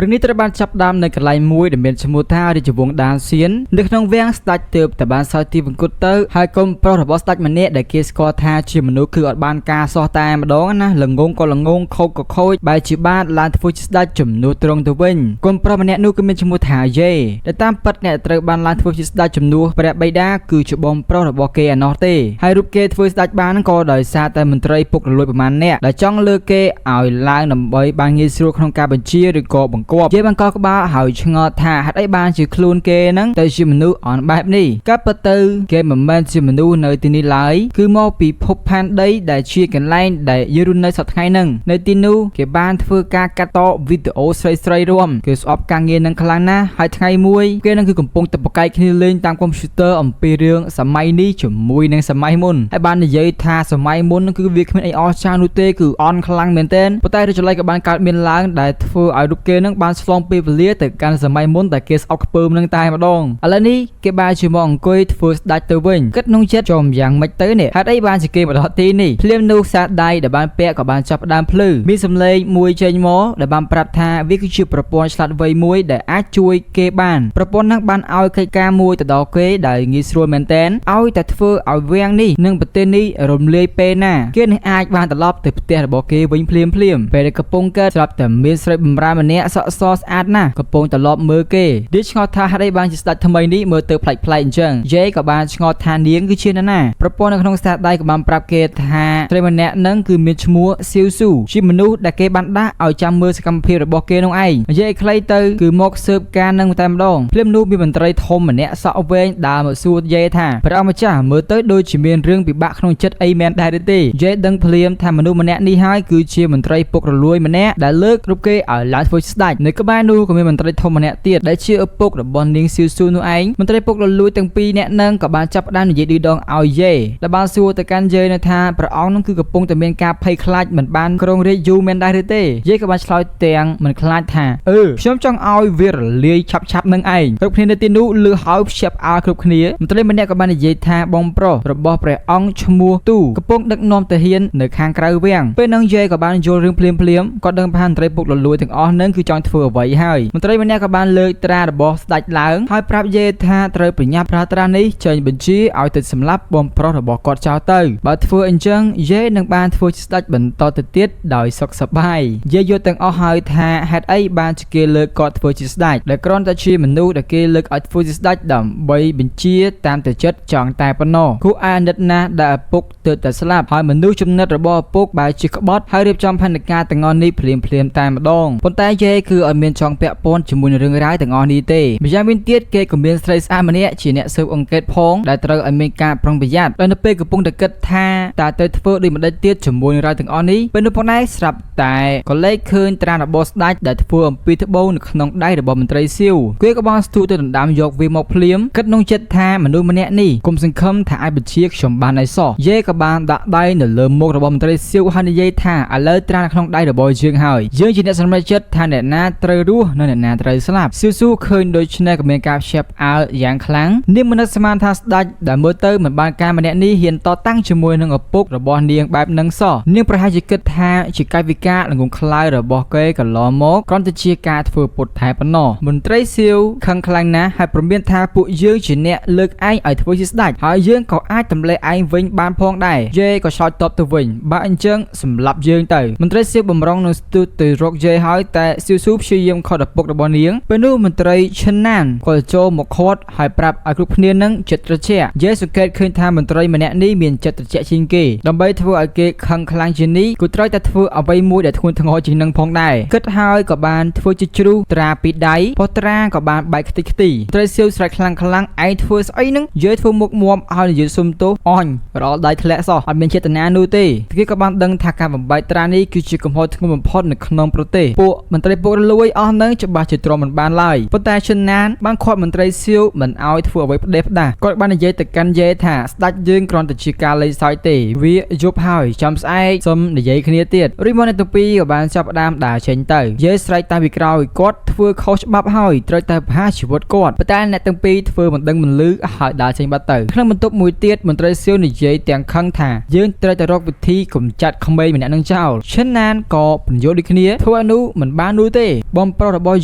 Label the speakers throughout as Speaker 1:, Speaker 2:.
Speaker 1: រឿងនេះត្រូវបានចាប់ផ្ដើមនៅកន្លែងមួយដែលមានឈ្មោះថារាជវង្សដានសៀននៅក្នុងវាំងស្ដេចទើបតែបានសោយទីវង្គតទៅហើយកូនប្រុសរបស់ស្ដេចម្នាក់ដែលគេស្គាល់ថាជាមនុស្សគឺអត់បានការសោះតែម្ដងណាល្ងងក៏ល្ងងខូចក៏ខូចបែរជាបានឡើងធ្វើជាស្ដេចជំនួសទ្រង់ទៅវិញកូនប្រុសម្នាក់នោះគឺមានឈ្មោះថាយេដែលតាមពិតអ្នកត្រូវបានឡើងធ្វើជាស្ដេចជំនួសព្រះបិតាគឺជាបងប្រុសរបស់គេឯណោះទេហើយរូបគេធ្វើស្ដេចបានក៏ដោយសារតែមន្ត្រីពុករលួយប្រមាណអ្នកដែលចង់លើកគេឲ្យឡើងដើម្បីបានងាយស្រួលក្នុងការបញ្ជាឬក៏បង្គាប់យេបង្កក្បាលហើយឆ្ងល់ថាហេតុអីបានជាខ្លួនគេហ្នឹងទៅជាមនុស្សអន់បែបនេះក៏ពិតទៅគេមិនមែនជាមនុស្សនៅទីនេះឡើយគឺមកពីភពផែនដីដែលជាកន្លែងដែលយើងរស់នៅសប្តាហ៍ថ្ងៃហ្នឹងនៅទីនោះគេបានធ្វើការកាត់តវីដេអូស្រីស្រីៗរួមគេស្អប់ការងារនឹងខ្លាំងណាស់ហើយថ្ងៃមួយគេនឹងគឺកំពុងតែបកកែកគ្នាលេងតាមកុំព្យូទ័រអំពីរឿងសម័យនេះជាមួយនឹងសម័យមុនហើយបាននិយាយថាសម័យមុនហ្នឹងគឺវាគ្មានអីអស្ចារ្យនោះទេគឺអន់ខ្លាំងមែនទែនប៉ុន្តែរឿងចម្លែកក៏បានកើតមានឡើងដែលធ្វើឲ្យរូបគេនឹងបានឆ្លងពេលវេលាទៅកាន់សម័យមុនតែគេស្អប់ខ្ពើមនឹងតែម្ដងឥឡូវនេះគេបែរជាមកអង្គុយធ្វើស្ដេចទៅវិញគិតក្នុងចិត្តចំយ៉ាងម៉េចទៅនេះហេតុអីបានជាគេមកដល់ទីនេះភ្លាមនោះខ្សែដៃដែលបានពាក់ក៏បានចាប់ផ្ដើមភ្លឺមានសំឡេងមួយចេញមកដែលបានប្រាប់ថាវាគឺជាប្រព័ន្ធឆ្លាតវៃមួយដែលអាចជួយគេបានប្រព័ន្ធហ្នឹងបានឲ្យកិច្ចការមួយទៅដល់គេដែលងាយស្រួលមែនទែនឲ្យតែធ្វើឲ្យវាំងនេះនិងប្រទេសនេះរំលាយពេលណាគេនឹងអាចបានត្រឡប់ទៅផ្ទះរបស់គេវិញភ្លាមភ្លាមពេលដែលកំពុងកើតស្រាប់តែមានស្រីបំរើម្នាក់សក់សស្អាតណាស់កំពុងត្រឡប់មើលគេវាឆ្ងល់ថាហេតុអីបានជាស្ដេចថ្មីនេះមើលទៅប្លែកៗអញ្ចឹងយាយក៏បានឆ្ងល់ថានាងគឺជានរណាប្រព័ន្ធនៅក្នុងស្នាដៃក៏បានប្រាប់គេថាស្រីម្នាក់នឹងគឺមានឈ្មោះសៀវស៊ូជាមនុស្សដែលគេបានដាក់ឲ្យចាំមើលសកម្មភាពរបស់គេនោះឯងនិយាយឲ្យខ្លីទៅគឺមកស៊ើបការនឹងតែម្ដងភ្លាមនោះមានមន្ត្រីធំម្នាក់សក់វែងដើរមកសួរយាយថាព្រះអង្គម្ចាស់មើលទៅដូចជាមានរឿងពិបាកក្នុងចិត្តអីមែនដែរឬទេយាយដឹងភ្លាមថាមនុស្សម្នាក់នេះហើយគឺជាមន្ត្រីពុករលួយម្នាក់ដែលលើករូបគេឲ្យឡើងធ្វើស្ដេចនៅក្បែរនោះក៏មានមន្ត្រីធំម្នាក់ទៀតដែលជាឪពុករបស់នាងសៀវស៊ូនោះឯងមន្ត្រីពុករលួយទាំងពីរនាក់នឹងក៏បានចាប់ផ្ដើមនិយាយឌឺដងឲ្យយេដែលបានសួរទៅកាន់យេនៅថាព្រះអង្គនឹងគឺកំពុងតែមានការភ័យខ្លាចមិនបានគ្រងរាជយូរមែនដែរឬទេយេក៏បានឆ្លើយទាំងមិនខ្លាចថាអឺខ្ញុំចង់ឲ្យវារលាយឆាប់ឆាប់នឹងឯងគ្រប់គ្នានៅទីនោះលឺហើយភ្ញាក់ផ្អើលគ្រប់គ្នាមន្ត្រីម្នាក់ក៏បាននិយាយថាបងប្រុសរបស់ព្រះអង្គឈ្មោះទូកំពុងដឹកនាំទាហាននៅខាងក្រៅវាំងពេលហ្នឹងយេក៏បានយល់រឿងភ្លាមភ្លាមគាត់ដឹងថាមន្ត្រីពុករលួយទាំងអស់ហ្នឹងគឺចង់ធ្វើអ្វីហើយមន្ត្រីម្នាក់ក៏បានលើកត្រារបស់ស្ដេចឡើងហើយប្រាប់យេថាត្រូវប្រញាប់ប្រើត្រានេះចេញបញ្ជាឲ្យទៅសម្លាប់បងប្រុសរបស់គាត់ចោលទៅបើធ្វើអញ្ចឹងយេនឹងបានធ្វើជាស្ដេចបន្តទៅទៀតដោយសុខសប្បាយយេយល់ទាំងអស់ហើយថាហេតុអីបានជាគេលើកគាត់ធ្វើជាស្ដេចដែលគ្រាន់តែជាមនុស្សដែលគេលើកឲ្យធ្វើជាស្ដេចដើម្បីបញ្ជាតាមតែចិត្តចង់តែប៉ុណ្ណោះគួរអាណិតណាស់ដែលឪពុកទើបតែស្លាប់ហើយមនុស្សចំណិតរបស់ឪពុកបែរជាក្បត់ហើយរៀបចំផែនការទាំងអស់នេះភ្លាមភ្លាមតែម្ដងប៉ុន្តែយេគឺអត់មានចង់ពាក់ព័ន្ធជាមួយនឹងរឿងរ៉ាវទាំងអស់នេះទេម្យ៉ាងវិញទៀតគេក៏មានស្រីស្អាតម្នាក់ជាអ្នកស៊ើបអង្កេតផងដែលត្រូវឲ្យមានការប្រុងប្រយ័ត្នដោយនៅពេលកំពុងតែគិតថាតើត្រូវធ្វើដូចម្តេចទៀតជាមួយនឹងរឿងទាំងអស់នេះពេលនោះផងដែរស្រាប់តែក៏លេចឃើញត្រារបស់ស្ដេចដែលធ្វើអំពីត្បូងនៅក្នុងដៃរបស់មន្ត្រីសៀវគេក៏បានស្ទុះទៅដណ្ដើមយកវាមកភ្លាមគិតក្នុងចិត្តថាមនុស្សម្នាក់នេះគុំសង្ឃឹមថាអាចបញ្ជាខ្ញុំបានឲ្យសោះយេក៏បានដាក់ដៃនៅលើមុខរបស់មន្ត្រីសៀវហើយនិយាយថាឥឡូវត្រានៅក្នុងដៃរបស់យើងហើយយើងជាអ្នកសម្រេចចិត្តថាអ្នកណាត្រូវរស់និងអ្នកណាត្រូវស្លាប់សៀវស៊ូឃើញដូច្នេះក៏មានការភ្ញាក់ផ្អើលយ៉ាងខ្លាំងនាងមិននឹកស្មានថាស្ដេចដែលមើលទៅមិនបានការម្នាក់នេះហ៊ានតតាំងជាមួយនឹងឪពុករបស់នាងបែបនឹងសោះនាងប្រហែលជាគិតថាជាកាយវិការល្ងងខ្លៅរបស់គេកន្លងមកគ្រាន់តែជាការធ្វើពុតថែប៉ុណ្ណោះមន្ត្រីសៀវខឹងខ្លាំងណាស់ហើយព្រមានថាពួកយើងជាអ្នកលើកឯងឲ្យធ្វើជាស្ដេចហើយយើងក៏អាចទម្លាក់ឯងវិញបានផងដែរយេក៏ឆ្លើយតបទៅវិញបើអញ្ចឹងសម្លាប់យើងទៅមន្ត្រីសៀវបំរុងនឹងស្ទុះទៅរកយេហើយតែសៀវស៊ូព្យាយាមខត់ឪពុករបស់នាងពេលនោះមន្ត្រីឈិនណានក៏ចូលមកខាត់ហើយប្រាប់ឲ្យគ្រប់គ្នានឹងចិត្តត្រជាក់យេសង្កេតឃើញថាមន្ត្រីម្នាក់នេះមានចិត្តត្រជាក់ជាងគេដើម្បីធ្វើឲ្យគេខឹងខ្លាំងជាងនេះគូត្រូវតែធ្វើអ្វីមួយដែលធ្ងន់ធ្ងរជាងនឹងផងដែរគិតហើយក៏បានធ្វើជាជ្រុះត្រាពីដៃប៉ុត្រាក៏បានបែកខ្ទេចខ្ទីត្រីសៀវស្រែកខ្លាំងខ្លាំងឯងធ្វើស្អីនឹងយេធ្វើមុខមាំឲ្យនិយាយសុំទោសអញរលដៃធ្លាក់សោះអត់មានចេតនានោះទេគេក៏បានដឹងថាការបំបែកត្រានេះគឺជាកំហុសធ្ងន់បំផុតនៅក្នុងប្រទេសពួកមន្ត្រីពុករលួយអស់នឹងច្បាស់ជាទ្រាំមិនបានឡើយប៉ុន្តែឈិនណានបានខាត់មន្ត្រីសៀវមិនឲ្យធ្វើអ្វីផ្ដេសផ្ដាស់គាត់បាននិយាយទៅកាន់យេថាស្ដេចយើងគ្រាន់តែជាការលេងសើចទេ ទេវាយប់ហើយចាំស្អែកសុំនិយាយគ្នាទៀតរួចមកអ្នកទាំងពីរក៏បានចាប់ផ្ដើមដើរចេញទៅយាយស្រែកតាមពីក្រោយគាត់ធ្វើខុសច្បាប់ហើយត្រូវតែប្រហារជីវិតគាត់ប៉ុន្តែអ្នកទាំងពីរធ្វើមិនដឹងមិនឮហើយដើរចេញបាត់ទៅក្នុងបន្ទប់មួយទៀតមន្ត្រីសៀវនិយាយទាំងខឹងថាយើងត្រូវតែរកវិធីកម្ចាត់ក្មេងម្នាក់នឹងចោលឈិនណានក៏ពន្យល់ដូចគ្នាធ្វើឲ្យនោះមិនបាននោះទេបងប្រុសរបស់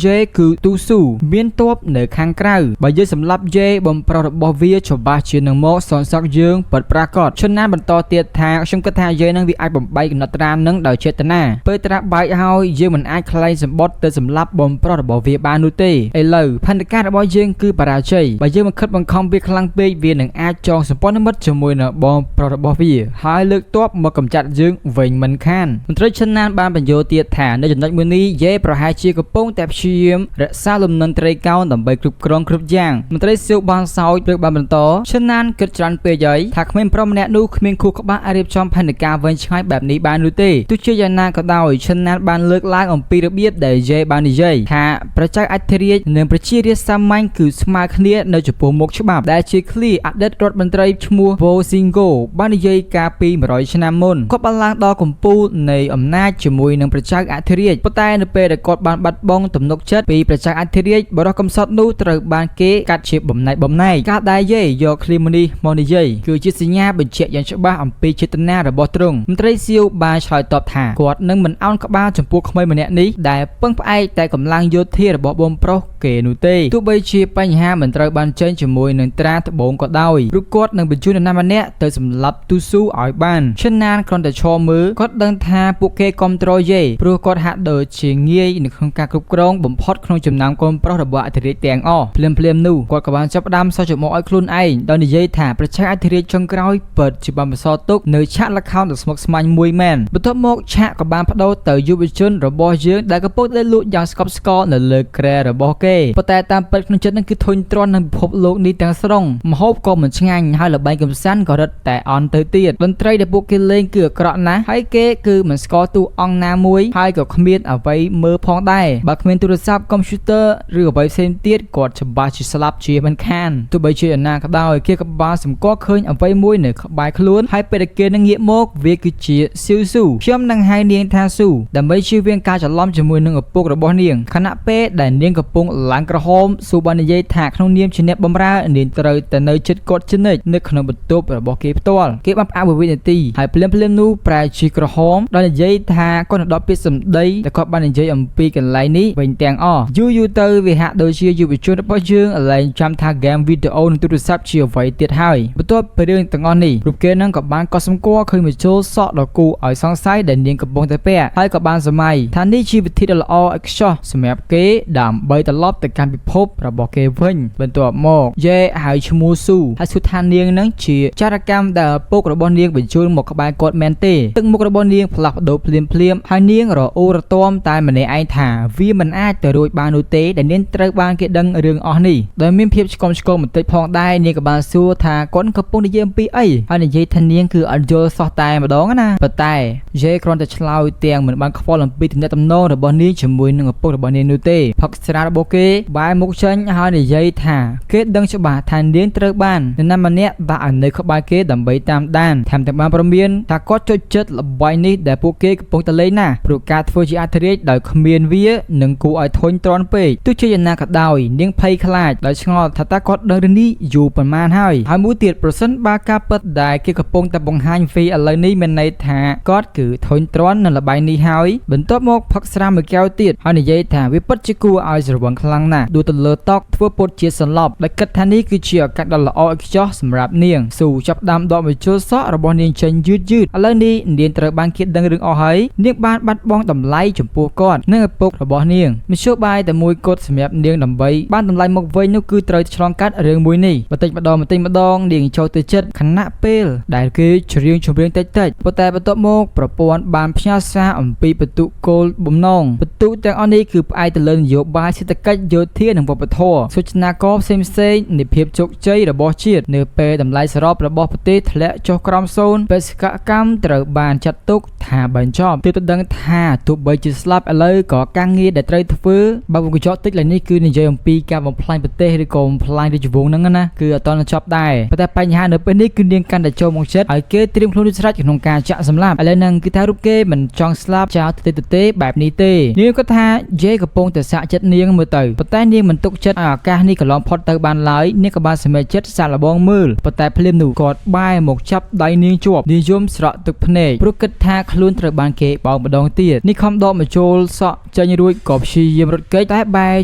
Speaker 1: យេគឺទូស៊ូមានទ័ពនៅខាងក្រៅបើយើងសម្លាប់យេបងប្រុសរបស់វាច្បាស់ជានឹងមកសងសឹកយើងពិតប្រាកដឈិនណានបន្តទៀតថាខ្ញុំគិតថាយេនឹងវាអាចបំបែកកំណត់ត្រានឹងដោយចេតនាពេលត្រាបែកហើយយើងមិនអាចក្លែងសម្បត្តិទៅសម្លាប់បងប្រុសរបស់វាបាននោះទេឥឡូវផែនការរបស់យើងគឺបរាជ័យបើយើងមិនខិតបង្ខំវាខ្លាំងពេកវានឹងអាចចងសម្ព័ន្ធមិត្តជាមួយនឹងបងប្រុសរបស់វាហើយលើកទ័ពមកកម្ចាត់យើងវិញមិនខានមន្ត្រីឈិនណានបានបញ្យល់ទៀតថានៅចំណុចមួយនេះយេប្រហែលជាកំពុងតែព្យាយាមរក្សាលំនឹងត្រីកោណដើម្បីគ្រប់គ្រងគ្រប់យ៉ាងមន្ត្រីសៀវបានសោចព្រឹកបានបន្តឈិនណានគិតច្រើនពេកហើយថាក្មេងប្រុសម្នាក់នោះគ្មានខួរក្បាលអាចរៀបចំផែនការវែងឆ្ងាយបែបនេះបាននោះទេទោះជាយ៉ាងណាក៏ដោយឈិនណានបានលើកឡើងអំពីរបៀបដែលយេបាននិយាយថាប្រជាអធិរាជនិងប្រជារាស្ត្រសាមញ្ញគឺស្មើគ្នានៅចំពោះមុខច្បាប់ដែលជាឃ្លាអតីតរដ្ឋមន្ត្រីឈ្មោះវ៉ូស៊ីងហ្គោបាននិយាយកាលពី100ឆ្នាំមុនគាត់បានឡើងដល់កំពូលនៃអំណាចជាមួយនឹងប្រជាអធិរាជប៉ុន្តែនៅពេលដែលគាត់បានបាត់បង់ទំនុកចិត្តពីប្រជាអធិរាជបរិះកំសត់នោះត្រូវបានគេកាត់ជាបំណែកបំណែកការដែលយេយកឃ្លាមួយនេះមកនិយាយគឺជាសញ្ញាបញ្ជាក់យ៉ាងច្បាស់អំពីចេតនារបស់ទ្រង់មន្ត្រីសៀវបានឆ្លើយតបថាគាត់នឹងមិនអោនក្បាលចំពោះក្មេងម្នាក់នេះដែលពឹងផ្អែកតែកម្លាំងយោធារបស់បងប្រុសគេនោះទេទោះបីជាបញ្ហាមិនត្រូវបានចេញជាមួយនឹងត្រាត្បូងក៏ដោយព្រោះគាត់នឹងបញ្ជូននរណាម្នាក់ទៅសម្លាប់ទូស៊ូឲ្យបានឈិនណានគ្រាន់តែឈរមើលគាត់ដឹងថាពួកគេគ្រប់គ្រងយេព្រោះគាត់ហាក់ដូចជាងាយនៅក្នុងការគ្រប់គ្រងបំផុតក្នុងចំណោមកូនប្រុសរបស់អធិរាជទាំងអស់ភ្លាមភ្លាមនោះគាត់ក៏បានចាប់ផ្ដើមសោះច្រមុះឲ្យខ្លួនឯងដោយនិយាយថាប្រជាអធិរាជចុងក្រោយពិតជាបានបន្សល់ទុកនៅឆាកល្ខោនដ៏ស្មុគស្មាញមួយមែនបន្ទាប់មកឆាកក៏បានបដូរទៅយុវជនរបស់យើងដែលកំពុងតែលក់យ៉ាងស្កប់ស្កល់នៅលើគ្រែរបស់គេប៉ុន្តែតាមពិតក្នុងចិត្តនឹងគឺធុញទ្រាន់នឹងពិភពលោកនេះទាំងស្រុងម្ហូបក៏មិនឆ្ងាញ់ហើយល្បែងកំសាន្តក៏រឹតតែអន់ទៅទៀតតន្ត្រីដែលពួកគេលេងគឺអាក្រក់ណាស់ហើយគេគឺមិនស្គាល់តួអង្គណាមួយហើយក៏គ្មានអ្វីមើលផងដែរបើគ្មានទូរស័ព្ទកុំព្យូទ័រឬអ្វីផ្សេងទៀតគាត់ច្បាស់ជាស្លាប់ជាមិនខានទោះបីជាយ៉ាងណាក៏ដោយគេក៏បានសម្គាល់ឃើញអ្វីមួយនៅក្បែរខ្លួនហើយពេលដែលគេនឹងងាកមកវាគឺជាស៊ីវស៊ូខ្ញុំនឹងហៅនាងថាស៊ូដើម្បីជៀសវាងការច្រឡំជាមួយនឹងឪពុករបស់នាងខណៈពេលដែលនាងកំពុងឡើងក្រហមស៊ូបាននិយាយថាក្នុងនាមជាអ្នកបម្រើនាងត្រូវតែនៅជិតគាត់ជានិច្ចនៅក្នុងបន្ទប់របស់គេផ្ទាល់គេបានផ្អាកមួយវិនាទីហើយភ្លាមភ្លាមនោះប្រែជាក្រហមដោយនិយាយថាគាត់នឹងដកពាក្យសម្ដីដែលគាត់បាននិយាយអំពីកន្លែងនេះវិញទាំងអស់យូរយូរទៅវាហាក់ដូចជាយុវជនរបស់យើងលែងចាំថាហ្គេមវីដេអូនិងទូរស័ព្ទជាអ្វីទៀតហើយបន្ទាប់ពីរឿងទាំងអស់នេះរូបគេនឹងក៏បានកត់សម្គាល់ឃើញមជុលសក់ដ៏គួរឲ្យសង្ស័យដែលនាងកំពុងតែពាក់ហើយក៏បានសម័យថានេះជាវិធីដ៏ល្អឥតខ្ចោះសម្រាប់គេដើម្បីត្រឡប់ទៅកាន់ពិភពរបស់គេវិញបន្ទាប់មកយេហៅឈ្មោះស៊ូហើយសួរថានាងនឹងជាចារកម្មដែលឪពុករបស់នាងបញ្ជូនមកក្បែរគាត់មែនទេទឹកមុខរបស់នាងផ្លាស់ប្ដូរភ្លាមភ្លាមហើយនាងរអ៊ូរទាំតែម្នាក់ឯងថាវាមិនអាចទៅរួចបាននោះទេដែលនាងត្រូវបានគេដឹងរឿងអស់នេះដោយមានភាពឆ្កំឆ្គងបន្តិចផងដែរនាងក៏បានសួរថាគាត់កំពុងនិយាយអំពីអីហើយនិយាយថានាងគឺអត់យល់សោះតែម្ដងណាប៉ុន្តែយេគ្រាន់តែឆ្លើយទាំងមិនបានខ្វល់អំពីទំនាក់ទំនងរបស់នាងជាមួយនឹងឪពុករបស់នាងនោះទេផឹកស្រារបស់គេបែរមុខចេញហើយនិយាយថាគេដឹងច្បាស់ថានាងត្រូវបាននរណាម្នាក់ដាក់ឲ្យនៅក្បែរគេដើម្បីតាមដានថែមទាំងបានព្រមានថាគាត់ចូលចិត្តល្បែងនេះដែលពួកគេកំពុងតែលេងណាស់ព្រោះការធ្វើជាអធិរាជដោយគ្មានវានឹងគួរឲ្យធុញទ្រាន់ពេកទោះជាយ៉ាងណាក៏ដោយនាងភ័យខ្លាចដោយឆ្ងល់ថាតើគាត់ដឹងរឿងនេះយូរប៉ុន្មានហើយហើយមួយទៀតប្រសិនបើការពិតដែលគេកំពុងតែបង្ហាញវីឥឡូវនេះមានន័យថាគាត់គឺធុញទ្រាន់នឹងល្បែងនេះហើយបន្ទាប់មកផឹកស្រាមួយកែវទៀតហើយនិយាយថាវាពិតជាគួរឲ្យស្រវឹងខ្លាំងណាស់ដួលទៅលើតុធ្វើពុតជាសន្លប់ដោយគិតថានេះគឺជាឱកាសដ៏ល្អឥតខ្ចោះសម្រាប់នាងស៊ូចាប់ដើមដកមជុលសក់របស់នាងចេញយឺតយឺតឥឡូវនេះនាងត្រូវបានគេដឹងរឿងអស់ហើយនាងបានបាត់បង់តម្លៃចំពោះគាត់និងឪពុករបស់នាងមធ្យោបាយតែមួយគត់សម្រាប់នាងដើម្បីបានតម្លៃមកវិញនោះគឺត្រូវឆ្លងកាត់រឿងមួយនេះបន្តិចម្ដងបន្តិចម្ដងនាងចូលទៅចិត្តខណៈពេលដែលគេច្រៀងចម្រៀងតិចតិចប៉ុន្តែបន្ទាប់មកប្រព័ន្ធបានផ្ញើសារអំពីបន្ទុកគោលបំណងបន្ទុកទាំងអស់នេះគឺផ្អែកទៅលើនយោបាយសេដ្ឋកិច្ចយោធានិងវប្បធម៌សូចនាករផ្សេងផ្សេងនៃភាពជោគជ័យរបស់ជាតិនៅពេលតម្លៃសរុបរបស់ប្រទេសធ្លាក់ចុះក្រោមសូន្យបេសកកម្មត្រូវបានចាត់ទុកថាបញ្ចប់ទើបទៅដឹងថាទោះបីជាស្លាប់ឥឡូវក៏ការងារដែលត្រូវធ្វើបើវងកញ្ចក់តិចឡើយនេះគឺនិយាយអំពីការបំផ្លាញប្រទេសឬក៏បំផ្លាញរាជវង្សហ្នឹងណាគឺអត់ទាន់ចប់ដែរប៉ុន្តែបញ្ហានៅពេលនេះគឺនាងកាន់តែចូលមក ចិត្តឲ្យគេត្រៀមខ្លួនរួចស្រេចក្នុងការចាក់សម្លាប់ឥឡូវហ្នឹងគឺថារូបគេមិនចង់ស្លាប់ចោលទៅទេបែបនេះទេនាងគាត់ថាយេកំពុងតែសាក់ចិត្តនាងមើលទៅប៉ុន្តែនាងមិនទុកចិត្តឲ្យឱកាសនេះកន្លងផុតទៅបានឡើយនាងក៏បានសម្រេចចិត្តសាកល្បងមើលប៉ុន្តែភ្លាមនោះគាត់បែរមកចាប់ដៃនាងជាប់នាងយំស្រក់ទឹកភ្នែកព្រោះគិតថាខ្លួនត្រូវបានគេបោកម្ដងទៀតនេះខំដកមកចូលសក់ចេញរួចក៏ព្យាយាមរត់គេចតែបែរ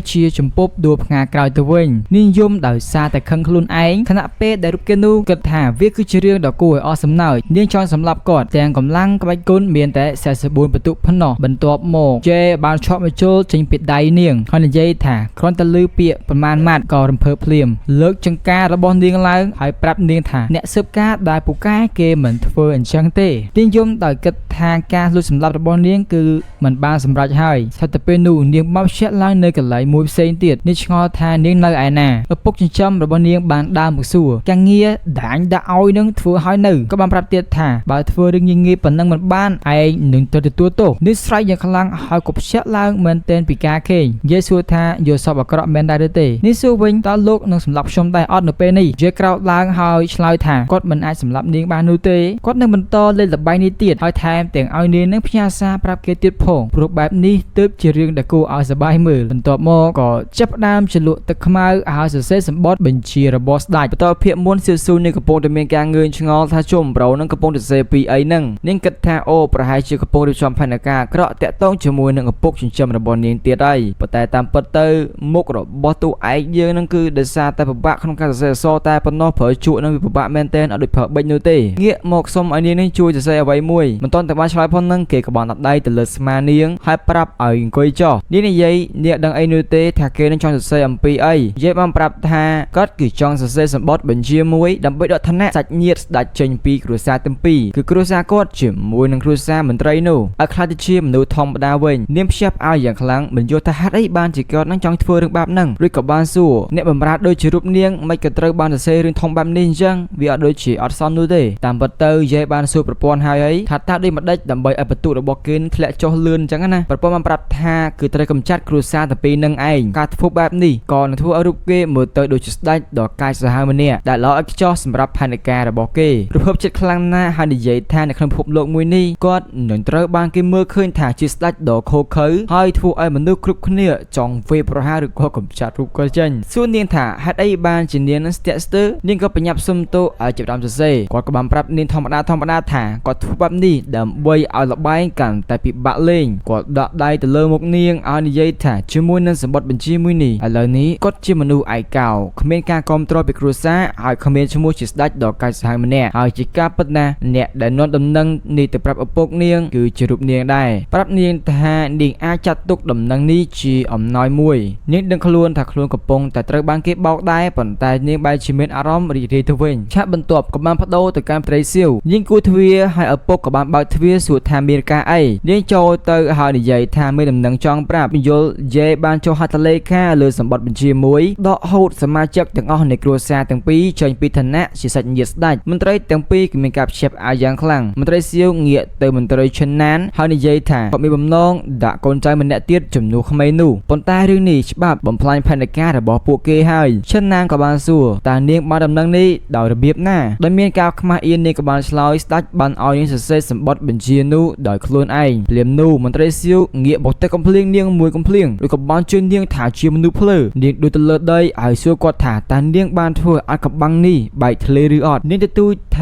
Speaker 1: ជាជំពប់ដួលផ្ងាក្រោយទៅវិញនាងយំដោយសារតែខឹងខ្លួនឯងខណៈពេលដែលរូបគេនោះគិតថាវាគឺជារឿងដ៏គួរឲ្យអស់សំណើចនាងចង់សម្លាប់គាត់ទាំងកម្លាំងក្បាច់គុណមានតែ44បន្ទុកប៉ុណ្ណោះបន្ទាប់មកជេបានឆក់មកចូលចេញពីដៃនាងហើយនិយាយថាគ្រាន់តែលឺពាក្យប្រមាណម៉ាត់ក៏រំភើបភ្លាមលើកចង្ការរបស់នាងឡើងហើយប្រាប់នាងថាអ្នកស៊ើបការដែលពូកែគេមិនធ្វើអញ្ចឹងទេនាងយំដោយគិតថាការលួចសម្លាប់របស់នាងគឺមិនបានសម្រេចហើយស្ថិតទៅពេលនោះនាងបោកជាក់ឡើងនៅកន្លែងមួយផ្សេងទៀតនាងឆ្ងល់ថានាងនៅឯណាឪពុកចិញ្ចឹមរបស់នាងបានដើរមកសួរការងារដែលអញដាក់ឲ្យនឹងធ្វើឲ្យនៅក៏បានប្រាប់ទៀតថាបើធ្វើរឿងងាយៗប៉ុណ្ណឹងមិនបានឯងនឹងទៅទទួលទោសនាងស្រែកយ៉ាងខ្លាំងហើយក៏ភ្ញាក់ឡើងមែនទែនពីការគេងនិយាយសួរថាយល់សពអាក្រក់មែនដែរឬទេនាងសួរវិញតើលោកនឹងសម្លាប់ខ្ញុំដែរអត់នៅពេលនេះនិយាយក្រោកឡើងហើយឆ្លើយថាគាត់មិនអាចសម្លាប់នាងបាននោះទេគាត់នឹងបន្តលេងល្បែងនេះទៀតហើយថែមទាំងឲ្យនាងនឹងផ្ញើសារប្រាប់គេទៀតផងព្រោះបែបនេះទើបជារឿងដែលគួរឲ្យសប្បាយមើលបន្ទាប់មកក៏ចាប់ផ្ដើមជ្រលក់ទឹកខ្មៅហើយសរសេរសម្បត្តិបញ្ជារបស់ស្ដេច
Speaker 2: បន្តភាគមុនសៀវស៊ូនេះកំពុងតែមានការងឿងឆ្ងល់ថាជុំប្រូនឹងកំពុងតែសេពីអីហ្នឹងនាងគិតថាអូប្រហែលជាកំពុងរៀបចំផែនការអាក្រក់តាក់ទងជាមួយនឹងឪពុកចិញ្ចឹមរបស់នាងទៀតហើយប៉ុន្តែតាមពិតទៅមុខរបស់តួឯកយើងហ្នឹងគឺដោយសារតែពិបាកក្នុងការសរសេរអក្សរតែប៉ុណ្ណោះប្រើជក់នឹងវាពិបាកមែនទែនអត់ដូចប្រើប៊ិចនោះទេងាកមកសុំឲ្យនាងនេះជួយសរសេរអ្វីមួយមិនទាន់តែបានឆ្លើយផងហ្នឹងគេក៏បានដាក់ដៃទៅលើស្មានាងហើយប្រាប់ឲ្យអង្គុយចុះនាងនិយាយនាងដឹងអីនោះទេថាគេនឹងចង់សរសេរអំពីអីនិយាយបានប្រាប់ថាគាត់គឺចង់សរសេរសម្បត្តិបញ្ជាមួយដើម្បីដកឋានៈសាច់ញាតិស្ដេចចេញពីគ្រួសារទាំងពីរគឺគ្រួសារគាត់ជាមួយនឹងគ្រួសារមន្ត្រីនោះឲ្យខ្លាចទៅជាមនុស្សធម្មតាវិញនាងភ្ញាក់ផ្អើលយ៉ាងខ្លាំងមិនយល់ថាហេតុអីបានជាគាត់នឹងចង់ធ្វើរឿងបែបហ្នឹងឬក៏បានសួរអ្នកបម្រើដូចជារូបនាងមិនក៏ត្រូវបានសរសេររឿងធំបែបនេះអញ្ចឹងវាអត់ដូចជាអត់សមនោះទេតាមពិតទៅយាយបានសួរប្រពន្ធហើយអីថាតើដូចម្ដេចដើម្បីឲ្យបន្ទុករបស់គេនឹងធ្លាក់ចុះលឿនអញ្ចឹងណាប្រពន្ធបានប្រាប់ថាគឺត្រូវកម្ចាត់គ្រួសារទាំងពីរនឹងឯងការធ្វើបែបនេះក៏នឹងធ្វើឲ្យរូបគេមើលទៅដូចជាស្ដេចដ៏កាចសាហាវម្នាក់ដែលល្អឥតខ្ចោះសម្រាប់ផែនការរបស់គេរភើបចិត្តខ្លាំងណាស់ហើយនិយាយថានៅក្នុងពិភពលោកមួយនេះគាត់នឹងត្រូវបានគេមើលឃើញថាជាស្ដេចដ៏ឃោរឃៅហើយធ្វើឲ្យមនុស្សគ្រប់គ្នាចង់វាយប្រហារឬក៏កម្ចាត់រូបគាត់ចេញសួរនាងថាហេតុអីបានជានាងនឹងស្ទាក់ស្ទើរនាងក៏បញ្ញាប់សុំទោសឲ្យចាប់ផ្ដើមសរសេរគាត់ក៏បានប្រាប់នាងធម្មតាធម្មតាថាគាត់ធ្វើបែបនេះដើម្បីឲ្យល្បែងកាន់តែពិបាកលេងគាត់ដាក់ដៃទៅលើមុខនាងឲ្យនិយាយថាជាមួយនឹងសម្បត្តិបញ្ជាមួយនេះឥឡូវនេះគាត់ជាមនុស្សឯកោគ្មានការគ្រប់គ្រងពីគ្រួសារហើយគ្មានឈ្មោះជាស្ដេចដ៏កាចសាហាវម្នាក់ហើយជាការពិតណាស់អ្នកដែលនាំដំណឹងនេះទៅប្រាប់ឪពុកនាងគឺជារូបនាងដែរប្រាប់នាងថានាងអាចចាត់ទុកដំណឹងនេះជាអំណោយមួយនាងដឹងខ្លួនថាខ្លួនកំពុងតែត្រូវបានគេបោកដែរប៉ុន្តែនាងបែរជាមានអារម្មណ៍រីករាយទៅវិញឆាកបន្ទាប់ក៏បានបដូរទៅកាន់ត្រីសៀវនាងគូទ្វារហើយឪពុកក៏បានបើកទ្វារសួរថាមានការអីនាងចូលទៅហើយនិយាយថាមានដំណឹងចង់ប្រាប់យល់យេបានចុះហត្ថលេខាលើសម្បត្តិបញ្ជាមួយដកហូតសមាជិកទាំងអស់នៃគ្រួសារទាំងពីរចេញពីឋានៈជាសាច់ញាតិស្ដេចមន្ត្រីទាំងពីរក៏មានការភ្ញាក់ផ្អើលយ៉ាងខ្លាំងមន្ត្រីសៀវងាកទៅមន្ត្រីឈិនណានហើយនិយាយថាគាត់មានបំណងដាក់កូនចៅម្នាក់ទៀតជំនួសក្មេងនោះប៉ុន្តែរឿងនេះច្បាប់បំផ្លាញផែនការរបស់ពួកគេហើយឈិនណានក៏បានសួរតើនាងបានដំណឹងនេះដោយរបៀបណាដោយមានការខ្មាស់អៀននាងក៏បានឆ្លើយស្ដេចបានឲ្យនាងសរសេរសម្បត្តិបញ្ជានោះដោយខ្លួនឯងភ្លាមនោះមន្ត្រីសៀវងាកមកទៅកំភ្លៀងនាងមួយកំភ្លៀងឬក៏បានជឿនាងថាជាមនុស្សភ្លើនាងដូចទៅលើដីហើយសួរគាត់ថាតើនាងបានធ្វើឲ្យកំបាំងនេះបែកធ្លាយឬអត់នាងទទូចថ